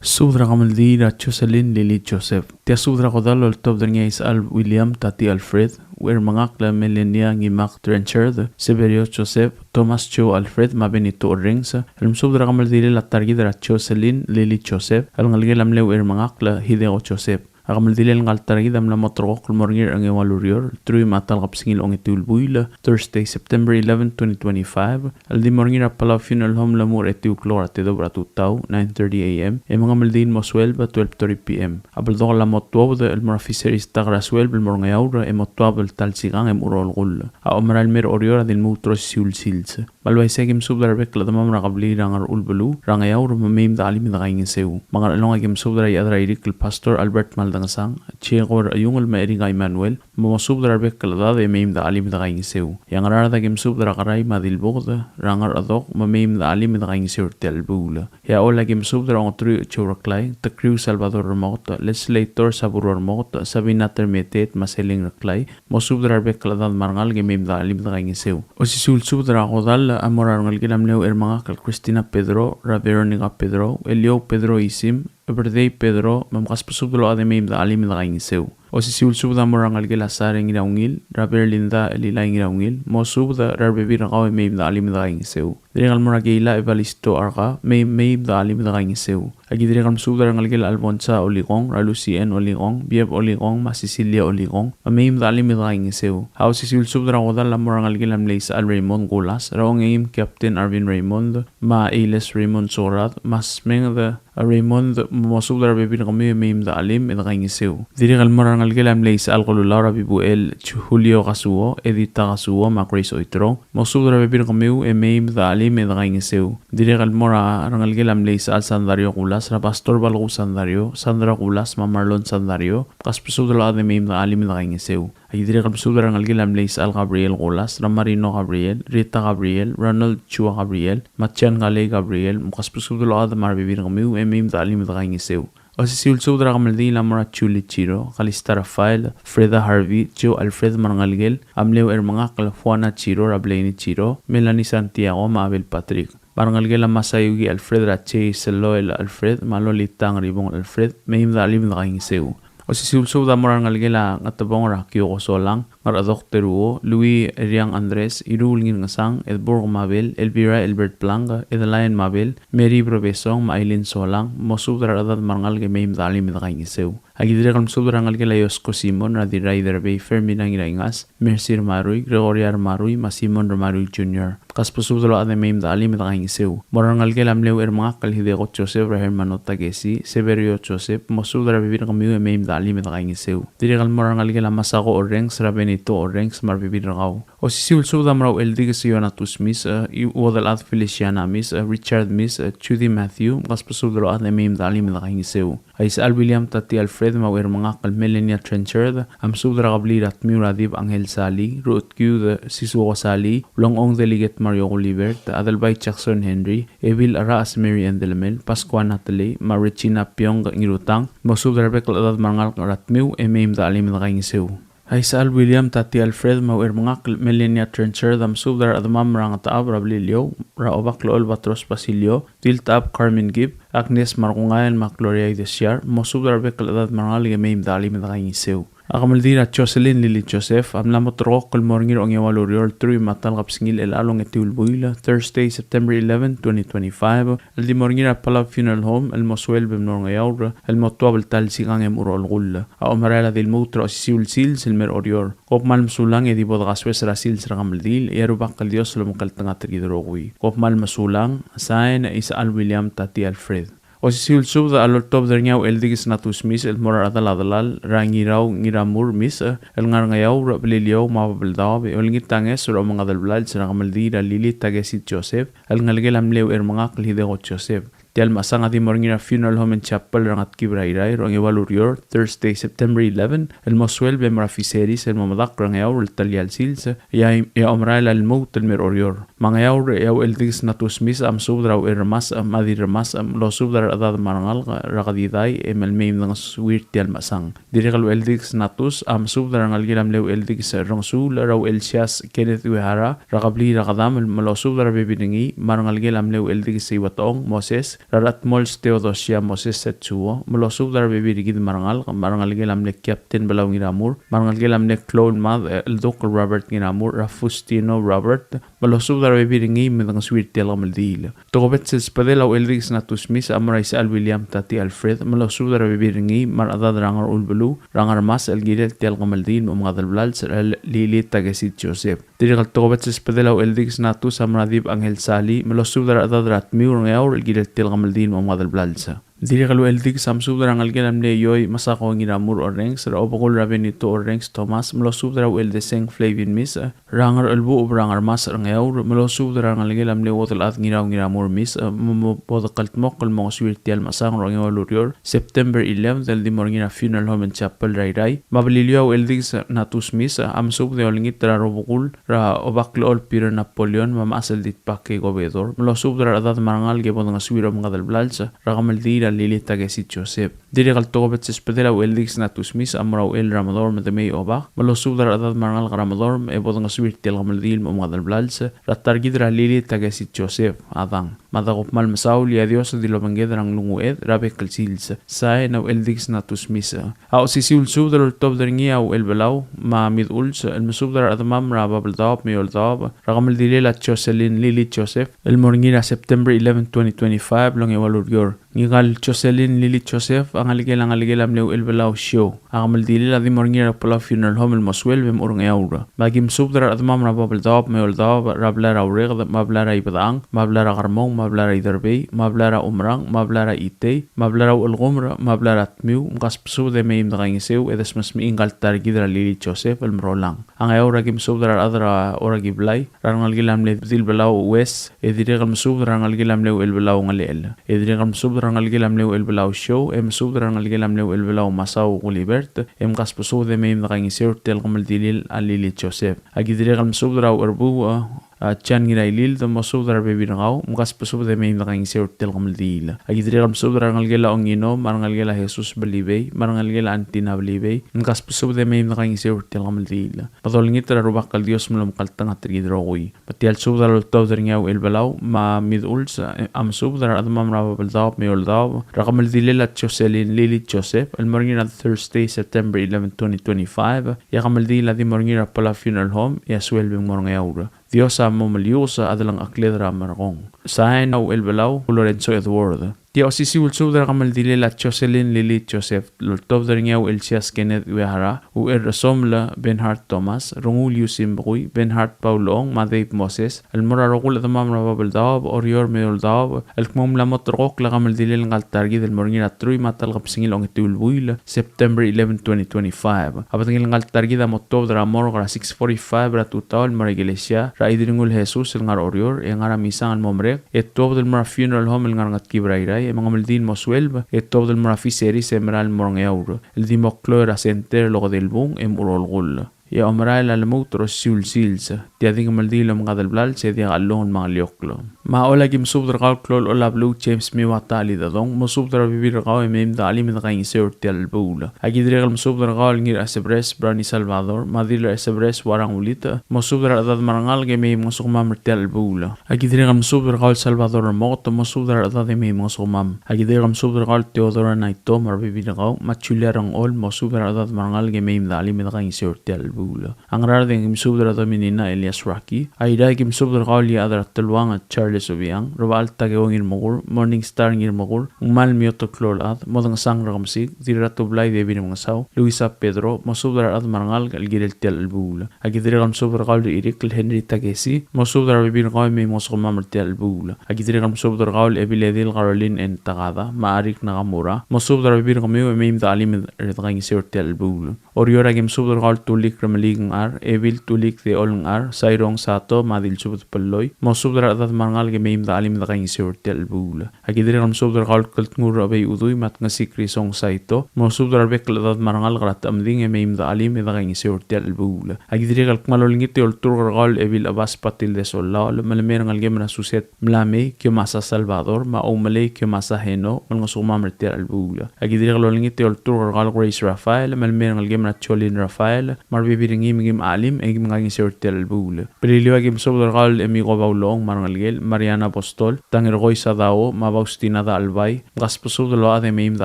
Subed er a kemeldiil er a Jocelyn Lily Joseph. Tia subed er a kodall el oltobed er ngii a Isechal William Tati Alfred, Uchermengakl Melania Ngimak Trenchard, Severio Joseph, Thomas Joe Alfred, me a Benito Orrenges, el mesubed er a kemeldilel a ta er kid er a Jocelyn Lily Joseph, el ngelekel a mle Uchermengakl Hideo Joseph. A kemeldilel ngka el ta er kid a mla mo terrekokl el mo er ngii er a Ngeua el ureor, el teruich me a ta el kebesengil a ongetiu el buil, Thursday, September eleven, twenty twenty-five, el di mo er ngii er a Palau Funeral Home el mo er a etiu el klok er a tedobech er a tutau, nine thirty A M, e mengemeldiil el mo sueleb, twelve thirty P M. A beldokel a mo tuobed el mo er a Fisheries Dock er a sueleb el mo er a Ngeaur, e mo tuab el ta el sikang e mo er a olekull. A omerael el mei er a Oreor a di lmuut er a osisiu el sils. Me a le uaisei e aki mesubed er a rebek el chedemam er a kebliil er a Ngerchul beluu er a Ngeaur me mei me de chelim e de kaingeseu. Me a Ngerchelong e aki mesubed er a Iechad er a Irikl el Pastor Albert Maldangesang, Chieko er a Iungel me a Erika Emmanuel, me mosubed er a rebek el chedad e mei me de chelim e de kaingeseu. E a Ngaraard e aki mesubed er a Kerai me a Dilboked er a Ngerchedok me mei me de chelim e de kaingeseu er tia el buul. E a Ollei e aki mesubed er a Ongeteruich Joe Reklai, Tekriu Salvador Remoket, Legislator Saburo Remoket, Sabina Termeteet me a Seleng Reklai, mosubed er a rebek el chedad me a rengalek e mei me de chelim e de kaingeseu. Osisiu el subed er a kodall a mo er a rengelekel a mle Uchermengakl el Christina Pedro, er a Veronica Pedro, Eliou Pedro Isim, Eberdei Pedro, me mkasbesubed el ochad e mei me de chelim e de kaingeseu. Osisiu el subed a mo er a rengelekel a Sare Ngiraungil, er a Berlinda Elilai Ngiraungil, mosubed er a rebebil er kau e mei me de chelim e de kaingeseu. Dirrek el mo er a Keila Evalisto Arka, mei, mei me de chelim e de kaingeseu. Aki dirrek el mesubed er a rengelekel a Alfonsa Olikong, er a Lucien Olikong, Bieb Olikong, me a Cecilia Olikong, me mei me de chelim e de kaingeseu. A osisiu el subed er a kodall a mo er a rengelekel a mle Isechal Raymond Kulas, er a ongeim Captain Arvin Raymond, me a Eiles Raymond Sorad, me a Smenged Raymond, mosubed er a rebebil er kemiu e mei me de chelim e de kaingeseu. Dirrek el mo er a rengelekel a mle Isechal Kelulau, er a Bibuel Julio Kasuo, Edita Kasuo, me a Grace Oiterong, mosubed er a rebebil er kemiu e mei me de chelim e de kaingeseu. Dirrek el mo er a rengelekel a mle Isechal Sandario Kulas, er a Pastor Balku Sandario, Sandra Kulas, me a Marlon Sandario, mkasbesubed el ochad e mei me de chelim e de kaingeseu. Aki dirrek el mesubed er a rengelekel a mle Isechal Gabriel Kulas, er a Marino Gabriel, Rita Gabriel, Ronald Chua Gabriel, me a Jan Kalei Gabriel, mkasbesubed el ochad me a rebebil er kemiu e mei me de chelim e de kaingeseu. Osisiu el subed er a kemeldiil a mo er a Julie Chiro, Kalista Rafael, Freda Harvey, Joe Alfred me a rengelekel a mle Uchermengakl el Juana Chiro, er a Blaney Chiro, Melanie Santiago, me a Abel Patrick. Me a rengelekel a Masayuki Alfred, er a Chase Loel Alfred, me a Lolita Ngeribong Alfred, mei me de chelim e de kaingeseu. Osisiu el subed a mo er a rengelekel a Ngetebong, er a Kioko Solang, Ngerchedok Teruo, Louis Eriang Andres, Iruul Ngirngesang, Edburg Mabel, Elvira Elbert Blanca, Edeline Mabel, Mary Brobesong, me a Aileen Solang, mosubed er a rechedad me a rengalek e mei me de chelim e de kaingeseu. Aki dirrek el mesubed er a rengelekel a Iosko Simon, er a Dirrai Derbei, Fermina Ngiraingas, Mercy Remarui, Gregoria Remarui, me a Simon Remarui Junior. Kasbesubed el ochad e mei me de chelim e de kaingeseu. Mo er a rengelekel a mle Uchermengakl el Hideko Joseph, er a Hermano Takesi, Severio Joseph, mosubed er a rebebil er kemiu e mei me de chelim e de kaingeseu. Dirrek el mo er a rengelekel a Masako Orrenges, er a Benito Orrenges, me a rebebil er kau. Osisiu el subed a mo er a Ucheldikes Ionatus Mis, e, Uodelchad Feliciana Mis, e, Richard Mis, e, Judy Matthew, mkasbesubed el ochad e mei me de chelim e de kaingeseu. A Isechal William Tati Alfred me a Uchermengakl el Melania Trenchard a mesubed er a kebliil er a Tmiu, er a Dib Angel Sali, Ruchedkiud Sisuo Sali, Ulengchong Delegate Mario Gulibert, Adelbai Jackson Henry, Ebil Arachas Mary Ann Delemel, Pascua Natalie, me a Regina Piong Ngirutang, mosubed er a rebek el chedad me a rengalek er a Tmiu e mei me de chelim e de kaingeseu. A Isechal William Tati Alfred me a Uchermengakl el Melania Trenchard a mesubed er a rechedemam er a Ngetechab, er a Beliliou, er a Obak el Olbatros Basilio, Diltechab Carmen Gibb, Agnes Markungael, me a Gloria Idesiar, mosubed er a rebek el chedad me a rengalek e mei me de chelim e de kaingeseu. A kemeldiil er a Jocelyn Lily Joseph a mla mo terrekokl el mo er ngii er a ongeua el ureor el teruich me a ta el kebesengil er a ongetiu el buil, Thursday, September eleven, twenty twenty-five, el di mo er ngii er a Palau Funeral Home el mo sueleb e mlo er a Ngeaur el mo tuab el ta el sikang e mo er a olekull. A omerael a di lmuut er a osisiu el sils el mei er a Oreor. Kom kmal mesulang e di bo dekasoes er a sils er a kemeldiil, e a Rubak el Dios a lomekngeltengat er kid el rokui. Kom kmal mesulang, sain, Isechal William Tati Alfred. Osisiu el subed a loltobed er ngii a Ucheldikes Natus Misech el mo er a rechedal a delal er a Ngirau Ngiramur Misech el ngar er a Ngeaur, Beliliou me a Babeldaob, e olengit a ngeso er a omengades el blals er a kemeldiil er a Lili Takesit Joseph el ngelekel a mle Uchermengakl Hideko Joseph. Tia el mechesang a di mo er ngii er a Funeral Home and Chapel er a Ngetkib er a Irrai er a ongeua el ureor, Thursday, September eleven, el mo sueleb e mo er a Fisheries el mo medakl er a Ngeaur el ta el sils, e a, e a omerael a lmuut el mei er a Oreor. Me a Ngeaur, e a Ucheldikes Natus Misech a mesubed er a Ucherremasech me a Dirremasech, me losubed er a rechedad me a rengalek er a Kedidai e me le mei me dengesuir tia el mechesang. Dirrek el Ucheldikes Natus a mesubed er a rengelekel a mle Ucheldikes Rengesuul er a Uchelsias Kenneth Uehara er a kebliil er a Kedam, me losubed er a rebebil er ngii me a rengelekel a mle Ucheldikes Iuetechong Moses er a Rechedmols Theodosia Moses Setsuo, me losubed er a rebebil er kid me a rengalek, me a rengelekel a mle Captain Belau Ngiramur, me a rengelekel a mle Klou el Mad, e, Eldukl Robert Ngiramur er a Fustino Robert, me losubed er a rebebil er ngii me dengesuir tia el kemeldiil. Tokubets el subedel a Ucheldikes Natus Misech a mo er a Isechal William Tati Alfred, me losubed er a rebebil er ngii me a rechedad er a Ngerchul beluu er a Ngermasech el kirel tia el kemeldiil me a omengades el blals er a Lili Takesit Joseph. Dirrek el tokubets el subedel a Ucheldikes Natus a mo er a Dib Angel Sali, me losubed er a rechedad er a Tmiu er a Ngeaur el kirel tia el kemeldiil me a omengades el blals. Dirrek el Ucheldikes a mesubed er a rengelekel a mle Ioi Masako Ngiramur Orrenges er a obekul er a Benito Orrenges Thomas, me losubed er a Ucheldeseng Flavin Misech er a Ngerchelbucheb er a Ngermasech er a Ngeaur, me losubed er a rengelekel a mle Uodelchad Ngirau Ngiramur Misech, e, me, me bo dekldmokl el mo ngosuir tia el mechesang er a ongeua el ureor, September eleventh, el di mo er ngii er a Funeral Home and Chapel er a Irrai. Me a Beliliou, a Ucheldikes Natus Misech a mesubed e olengit er a rubekul er a Obaklechol Peter Napoleon me a Mechas el Ditbak Kei Kobedor, me losubed er a rechedad me a rengalek e bo dengesuir a omengades el blals er a kemeldiil er a Lili Takesit Joseph. Dirrek el tokubets el subedel a Ucheldikes Natus Misech a mo er a Uchel er a Medorm Demei Obak, me losubed er a rechedad me a rengalek er a Medorm e bo dengesuir tia el kemeldiil me a omengades el blals er a ta er kid er a Lili Takesit Joseph, a dang. Me a dekuk kmal mesaul, e a Dios a di lobengked er a nglunguched er a bek el sils. Sain, a Ucheldikes Natus Misech. A osisiu el subed a loltobed er ngii a Uchelbelau me a Miduls el mesubed er a rechedemam er a Babeldaob me a Eouldaob er a kemeldilel a Jocelyn Lily Joseph el mo er ngii er a September eleven, twenty twenty-five, el ongeua el ureor. Ngika el Jocelyn Lily Joseph a ngelekel a ngelekel a mle Uchelbelau Show. A kemeldilel a di mo er ngii er a Palau Funeral Home el mo sueleb e mo er a Ngeaur. Me aki mesubed er a rechedemam er a Babeldaob me a Eouldaob er a blai er a Ureked, me a blai er a Ibedechang, me a blai er a Kermong, me a blai er a Iderbei, me a blai er a Umerang, me a blai er a Itei, me a blai er a Uchelkumer, me a blai er a Tmiu, mkasbesubed e mei me dekaingeseu e desmesmechii ngka el ta er kid er a Lily Joseph el merolang. A Ngeaur, aki mesubed er a rechad er a Orakiblai, er a rengelekel a mle Bedilbelau Ues, e dirrek el mesubed er a rengelekel a mle Uchelbelau Ngelechel, e dirrek el mesubed er a rengelekel a mle Uchelbelau Show, e mesubed er a rengelekel a mle Uchelbelau Masau Gulibert, e mkasbesubed e mei me dekaingeseu er tia el kemeldilel a Lily Joseph. Aki dirrek el mesubed er a Ucherbuuch, a, a Jan Ngirailild, mosubed er a rebebil er kau, mkasbesubed e mei me dekaingeseu er tia el kemeldiil. Aki dirrek el mesubed er a rengelekel a Ongino, me a rengelekel a Jesus Belibei, me a rengelekel a Antina Belibei, mkasbesubed e mei me dekaingeseu er tia el kemeldiil. Me dolengit er a Rubak el Dios me lomekngeltengat er kid el rokui. Me tia el subed a loltobed er ngii a Uchelbelau me a Miduls, e, a mesubed er a rechedemam er a Babeldaob me a Eouldaob er a kemeldilel a Jocelyn Lily Joseph el mo er ngii er a Thursday, September eleven, twenty twenty-five, e a kemeldiil a di mo er ngii er a Palau Funeral Home e a sueleb e ng mo er a Ngeaur. Dios a mo meliuches a delengchekled er a merkong. Sain, a Uchelbelau Lorenzo Edward. Tia osisiu el subed er a kemeldilel a Jocelyn Lily Joseph, loltobed er ngii a Uchelsias Kenneth Uehara, Ucherresomel Bernhard Thomas, Rengul Yusim Bekui, Bernhard Paul Ong, me a Dave Moses, el mo er a rokui el chedemam er a Babeldaob, Oreor me a Eouldaob, el kmo ng mla mo terrekokl a kemeldilel ngka el ta er kid el mo er ngii er a teruich me a ta el kebesengil a ongetiu el buil, September eleven, twenty twenty-five. A bedengel ngka el ta er kid a mo tuobed er a morgue er a six forty-five er a tutau el mo er a ikelesia er a Idringul Jesus el ngar er a Oreor, e ngar er a misang el mo merek, e tuobed el mo er a funeral home el ngar er a Ngetkib er a Irrai, e mengemeldiil el mo sueleb, e tuobed el mo er a Fisheries e merael el mo er a Ngeaur, el di mo klou er a center el okedei el bung e mo er a olekull. E a omerael a lmuut er a osisiu el sils. Tia di kemeldiil el omengades el blals e diak a llungel me a ngeliokl. Me a Ollei, aki mesubed er kau el klou el Ollei beluu James Miwata Alidadong, mosubed er a rebebil er kau e mei me dechelim e dekaingeseu er tia el chelebuul. Aki dirrek el mesubed er kau el Ngirachesebres Brownie Salvador, me a Dirrachesebres Warang Ulitech, mosubed er a rechedad me a rengalek e mei mngesukemam er tia el chelebuul. Aki dirrek el mesubed er kau el Salvador Remoket, mosubed er a rechedad e mei mngesukemam. Aki dirrek el mesubed er kau el Theodora Naito me a rebebil er kau, me a Julia Rengchol, mosubed er a rechedad me a rengalek e mei me dechelim e dekaingeseu er tia el chelebuul. Ngerard e aki mesubed er a Dominina Elias Raki. Airai e aki mesubed er kau el Iechad er a Teluang Charles Obiang, Rubechall Takeo Ngirmekur, Morning Star Ngirmekur, Ngmal Mioto Klolchad, Modengesang Rekemesik, Dirratublai David Mengesau, Luisa Pedro, mosubed er a rechad me a rengalek el kirel tia el chelebuul. Aki dirrek el mesubed er kau el Irikl Henry Takesi, mosubed er a rebebil er kau e mei mngosukemam er tia el chelebuul. Aki dirrek el mesubed er kau el Ebiledil Caroline N. Takada, me a Arik Nakamura, mosubed er a rebebil er kemiu e mei me de chelim e de kaingeseu er tia el chelebuul. Oreor e aki mesubed er kau el Tulik Remeliik Ngchar, Ebil Tulik Deol Ngchar, Sairong Sato, me a Dilsubed Belloi, mosubed er a rechedad me a rengalek e mei me de chelim e de kaingeseu er tia el chelebuul. Aki dirrek el mesubed er kau el Keltngur Obei Udui, me a Tngesik Risong Saito, mosubed er a rebek el chedad me a rengalek er a Techemding e mei me de chelim e de kaingeseu er tia el chelebuul. Aki dirrek el kmal olengit e olturk er kau el Ebil Chebas Patil Desollaol, me le mei er a rengelekem er a Suset Mlamei Kiomasa Salvador, me a Oumelei Kiomasa Heno, me lengosukemam er tia el chelebuul. Aki dirrek el olengit e olturk er kau el Grace Rafael, me le mei er a rengelekem er a Jolin Rafael, me a rebebil er ngii me kim chelim e kim kaingeseu er tia el chelebuul. Beliliou e aki mesubed er kau el Emiko Baulong me a rengelekel, Mariana Apostol, Tangerkoi Sadao, me a Faustina Dachelbai, mkasbesubed el ochad e mei me de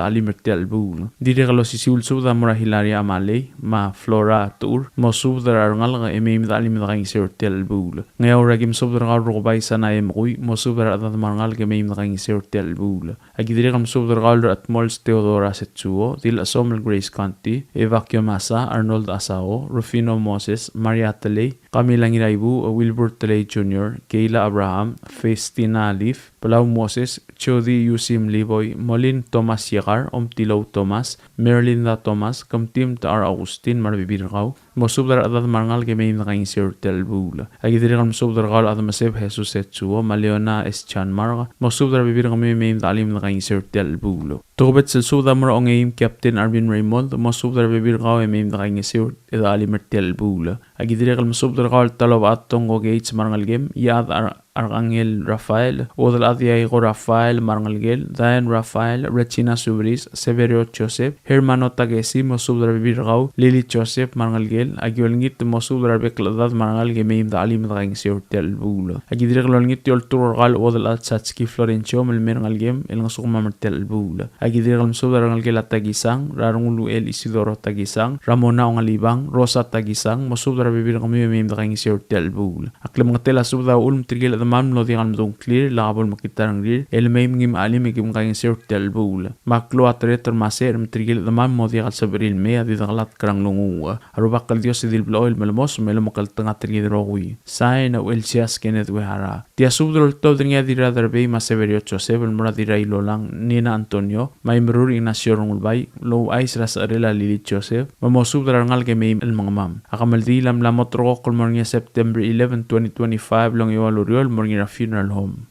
chelim er tia el chelebuul. Dirrek el osisiu el subed a mo er a Hilaria Amalei, me a Flora Techur, mosubed er a rengalek e mei me de chelim e de kaingeseu er tia el chelebuul. Ngeaur e aki mesubed er kau el Rukebai Sanae Mekui, mosubed er a rechedad me a rengalek e mei me de kaingeseu er tia el chelebuul. Aki dirrek el mesubed er kau el Rechedmols Theodora Setsuo, Dilchesomel Grace Conti, Eva Kiomasa, Arnold Asao, Rufino Moses, Maria Telei, Camila Ngiraibuuch, Wilbur Telei Junior, Keila Abraham, Festina Leaf, Palau Moses, Jody Yusim Liboi, Molin Thomas Yekar, Omtilou Thomas, Merlinda Thomas, Kemtim Techar Augustin, me a rebebil er kau, mosubed er a rechedad me a rengalek e mei me de kaingeseu er tia el chelebuul. Aki dirrek el mesubed er kau el Admeseb Jesus Setsuo, me a Leona S. Chanmark, mosubed er a rebebil er kemiu e mei me de chelim e de kaingeseu er tia el chelebuul. Tokubets el subed a mo er a Ongeim Captain Arvin Raymond, mosubed er a rebebil er kau e mei me de kaingeseu e de chelim er tia el chelebuul. Aki dirrek el mesubed er kau el Talobechad Tongko Gates me a rengelekem, Iechad Ar-, Arkangel Rafael, Uodelchad Iaiko Rafael me a rengelekel, Diane Rafael, Regina Subris, Severio Joseph, Hermano Takesi, mosubed er a rebebil er kau, Lily Joseph me a rengelekel. Aki olengit mosubed er a rebek el chedad me a rengalek e mei me de chelim e de kaingeseu er tia el chelebuul. Aki dirrek el olengit e olturk er kau el Uodelchad Satski Florencio me le mei er a rengelekem el ngosukemam er tia el chelebuul. Aki dirrek el mesubed er a rengelekel a Takisang, er a Renguluchel Isidoro Takisang, Ramona Ongalibang, Rosa Takisang, mosubed er a rebebil er kemiu e mei me de kaingeseu er tia el chelebuul. A klemengetel a subed a uchul me tirke el chedemam el mlo diak el medung a ngklir, lak bo lemekngit a rengrir, e le mei me kim chelim e kim kaingeseu er tia el chelebuul. Me a klou a tereter me a secher me tirke el chedemam el mo diak el sebechir el mei a di dekelatk er a nglunguuch. A Rubak el Dios e di le blechoel el melemos me lomekngeltengat er kid el rokui. Sain a Uchelsias Kenneth Uehara. Tia subed el oltobed er ngii a Dirraderbei me a Severio Joseph el mo er a Dirrailolang Nina Antonio, me a Imerur Ignacio Rengulbai, el ouchais er a secherel a Lily Joseph, me mosubed er a rengalek e mei el mengemam. A kemeldiil a mla mo ulterekokl el mo er ngii a September eleven, twenty twenty-five, el ongeua el ureor el mo er ngii er a funeral home.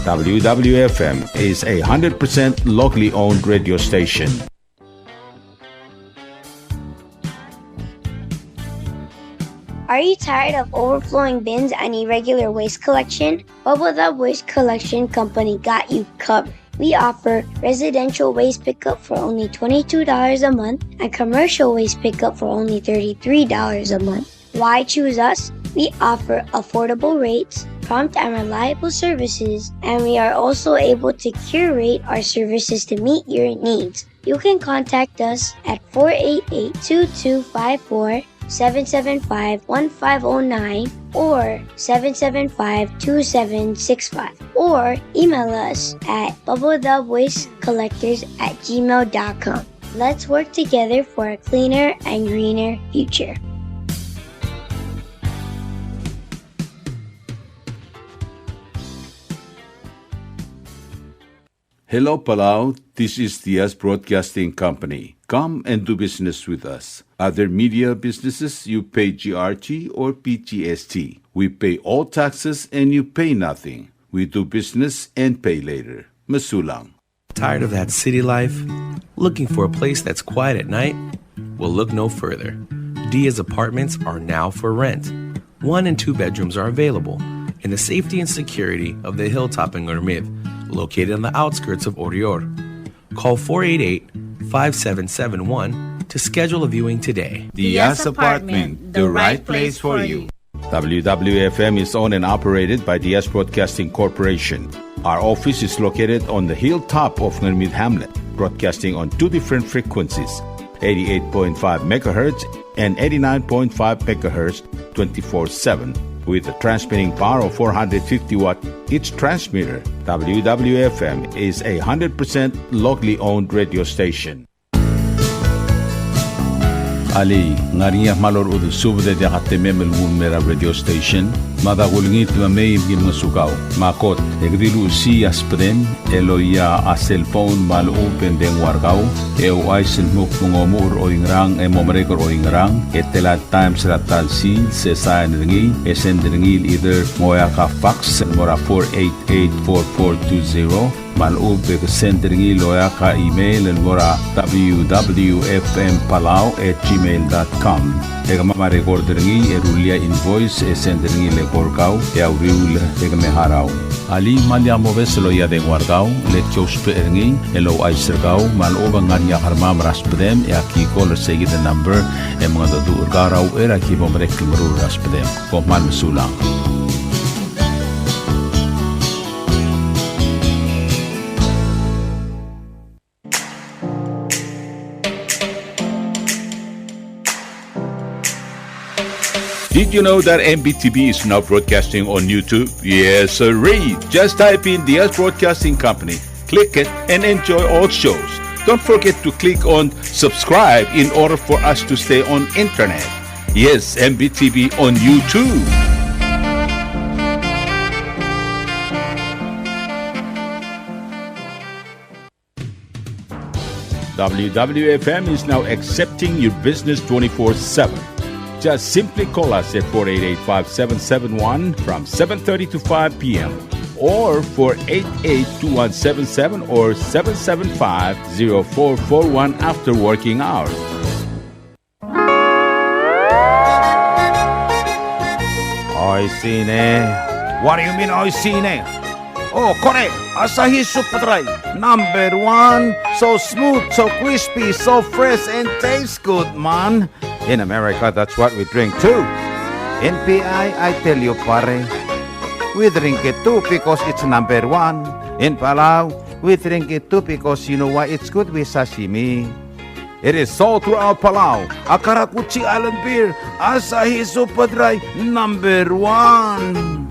W W F M is a hundred percent locally owned radio station. Are you tired of overflowing bins and irregular waste collection? Bubble Dub Waste Collection Company got you covered. We offer residential waste pickup for only twenty-two dollars a month and commercial waste pickup for only thirty-three dollars a month. Why choose us? We offer affordable rates, prompt and reliable services, and we are also able to curate our services to meet your needs. You can contact us at four eight eight, two two five four, seven seven five, one five oh nine or seven seven five, two seven six five, or email us at bubble dub waste collectors at gmail dot com. Let's work together for a cleaner and greener future. Hello, Palau. This is Diaz Broadcasting Company. Come and do business with us. Other media businesses, you pay G R T or P G S T. We pay all taxes and you pay nothing. We do business and pay later. Mesulang. Tired of that city life? Looking for a place that's quiet at night? Well, look no further. Diaz Apartments are now for rent. One and two bedrooms are available in the safety and security of the hilltop in Ngermid, located on the outskirts of Oreor. Call four eight eight, five seven seven one to schedule a viewing today. Diaz Apartment, the right place for you. W W F M is owned and operated by Diaz Broadcasting Corporation. Our office is located on the hilltop of Ngermid Hamlet, broadcasting on two different frequencies, eighty-eight point five megahertz and eighty-nine point five megahertz twenty-four seven, with a transmitting power of four hundred fifty watt each transmitter. W W F M is a hundred percent locally owned radio station. Alii, ng ngar er ngii a kmal orechudel subed e diak a temem el nguu el mei er a radio station? Me a da kulengit me mei me ki ngosukau. Me a kot, e ke di luchesii a subedem el oia a cell phone me a lechub e ng dengua er kau, e ouchais el dmu kmo ng omuchel er oingerang e mo merek er oingerang, e tela el times er a ta el sils, e sain er ngii, e send er ngii el either ng oeak a fax el mo er a four eight eight four four two zero, me a lechub e ke send er ngii el oeak a email el mo er a W W F M Palau at gmail dot com. E kemam a record er ngii e rullii a invoice e send er ngii el eko er kau e a uriul e ke me harau. Alii, me lak mobes el oia dengua er kau, le ki ousbech er ngii el ouchais er kau me a lechub e ng ngar er ngii a kermam er a subedem e aki call er seikid el number e mengedecheduch er kau er a uchei er a ki bo merek el meruul er a subedem. Kom kmal mesulang. Did you know that M B T V is now broadcasting on YouTube? Yes, sirree. Just type in Diaz Broadcasting Company, click it, and enjoy all shows. Don't forget to click on subscribe in order for us to stay on internet. Yes, M B T V on YouTube. W W F M is now accepting your business twenty-four seven. Just simply call us at four eight eight, five seven seven one from seven thirty to five p.m., or four eight eight, two one seven seven or seven seven five, zero four four one after working hours. Oishii ne. What do you mean, oishii ne? Oh, kore, Asahi Super Dry, number one. So smooth, so crispy, so fresh, and tastes good, man. In America, that's what we drink too. In P I, I tell you, pare, we drink it too because it's number one. In Palau, we drink it too because you know why? It's good with sashimi. It is sold throughout Palau. A karakuchi island beer, Asahi Super Dry, number one.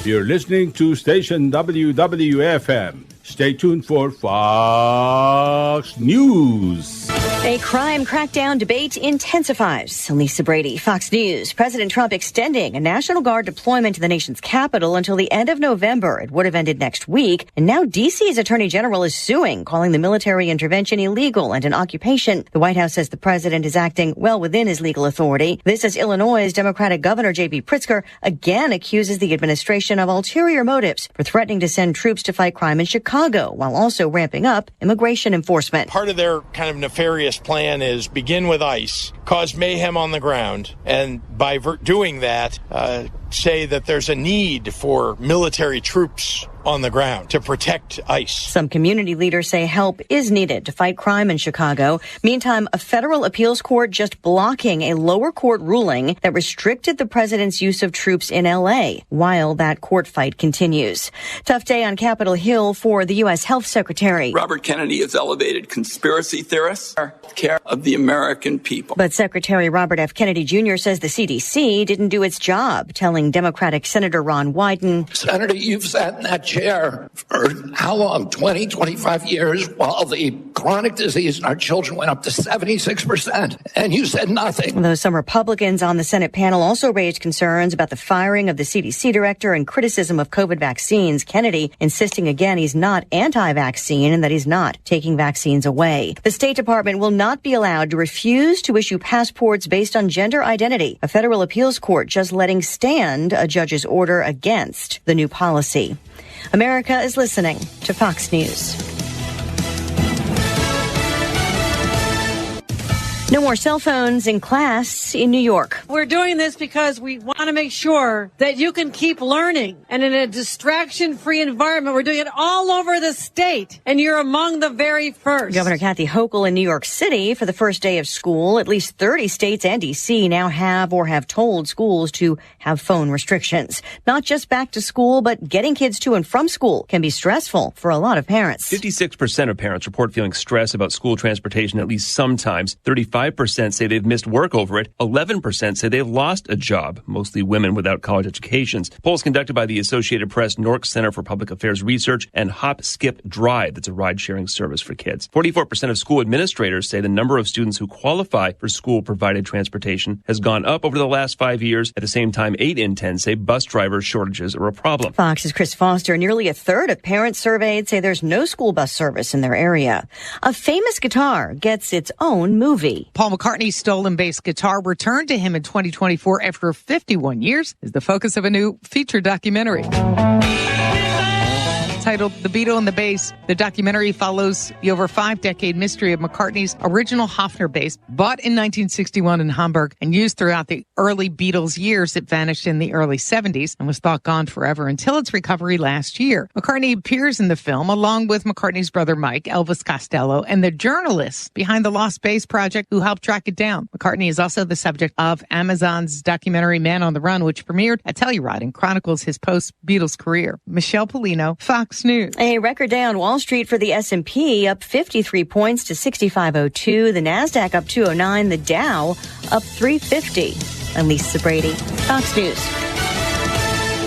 You're listening to station W W F M. Stay tuned for Fox News. A crime crackdown debate intensifies. Lisa Brady, Fox News. President Trump extending a National Guard deployment to the nation's capital until the end of November. It would have ended next week. And now D C's Attorney General is suing, calling the military intervention illegal and an occupation. The White House says the president is acting well within his legal authority. This as Illinois' Democratic Governor J B Pritzker again accuses the administration of ulterior motives for threatening to send troops to fight crime in Chicago, while also ramping up immigration enforcement. Part of their kind of nefarious plan is begin with ICE, cause mayhem on the ground, and by vir-, doing that, uh, say that there's a need for military troops on the ground to protect ICE. Some community leaders say help is needed to fight crime in Chicago. Meantime, a federal appeals court just blocking a lower court ruling that restricted the president's use of troops in L A while that court fight continues. Tough day on Capitol Hill for the U S Health Secretary. Robert Kennedy has elevated conspiracy theorists care of the American people. But Secretary Robert F. Kennedy Junior says the C D C didn't do its job, telling Democratic Senator Ron Wyden, Senator, you've sat in that chair for how long? Twenty, twenty-five years, while the chronic disease in our children went up to seventy-six percent, and you said nothing. Though some Republicans on the Senate panel also raised concerns about the firing of the C D C director and criticism of COVID vaccines, Kennedy insisting again he's not anti-vaccine and that he's not taking vaccines away. The State Department will not be allowed to refuse to issue passports based on gender identity. A federal appeals court just letting stand a judge's order against the new policy. America is listening to Fox News. No more cell phones in class in New York. We're doing this because we want to make sure that you can keep learning. And in a distraction-free environment, we're doing it all over the state. And you're among the very first. Governor Kathy Hochul in New York City for the first day of school. At least thirty states and D C now have or have told schools to have phone restrictions. Not just back to school, but getting kids to and from school can be stressful for a lot of parents. Fifty-six percent of parents report feeling stress about school transportation at least sometimes. Thirty-five percent say they've missed work over it. Eleven percent say they've lost a job, mostly women without college educations. Polls conducted by the Associated Press Nork Center for Public Affairs Research and Hop Skip Drive, that's a ride-sharing service for kids. Forty-four percent of school administrators say the number of students who qualify for school-provided transportation has gone up over the last five years. At the same time, eight in ten say bus driver shortages are a problem. Fox's Chris Foster. Nearly a third of parents surveyed say there's no school bus service in their area. A famous guitar gets its own movie. Paul McCartney's stolen bass guitar returned to him in twenty twenty-four after fifty-one years is the focus of a new feature documentary. Titled The Beatle and the Bass, the documentary follows the over five-decade mystery of McCartney's original Hofner bass, bought in nineteen sixty-one in Hamburg and used throughout the early Beatles years. It vanished in the early seventies and was thought gone forever until its recovery last year. McCartney appears in the film along with McCartney's brother Mike, Elvis Costello, and the journalists behind the Lost Bass Project who helped track it down. McCartney is also the subject of Amazon's documentary Man on the Run, which premiered at Telluride and chronicles his post-Beatles career. Michelle Pollino, Fox News. A record day on Wall Street for the S and P, up fifty-three points to sixty-five oh two. The Nasdaq up two oh nine. The Dow up three fifty. I'm Lisa Brady, Fox News.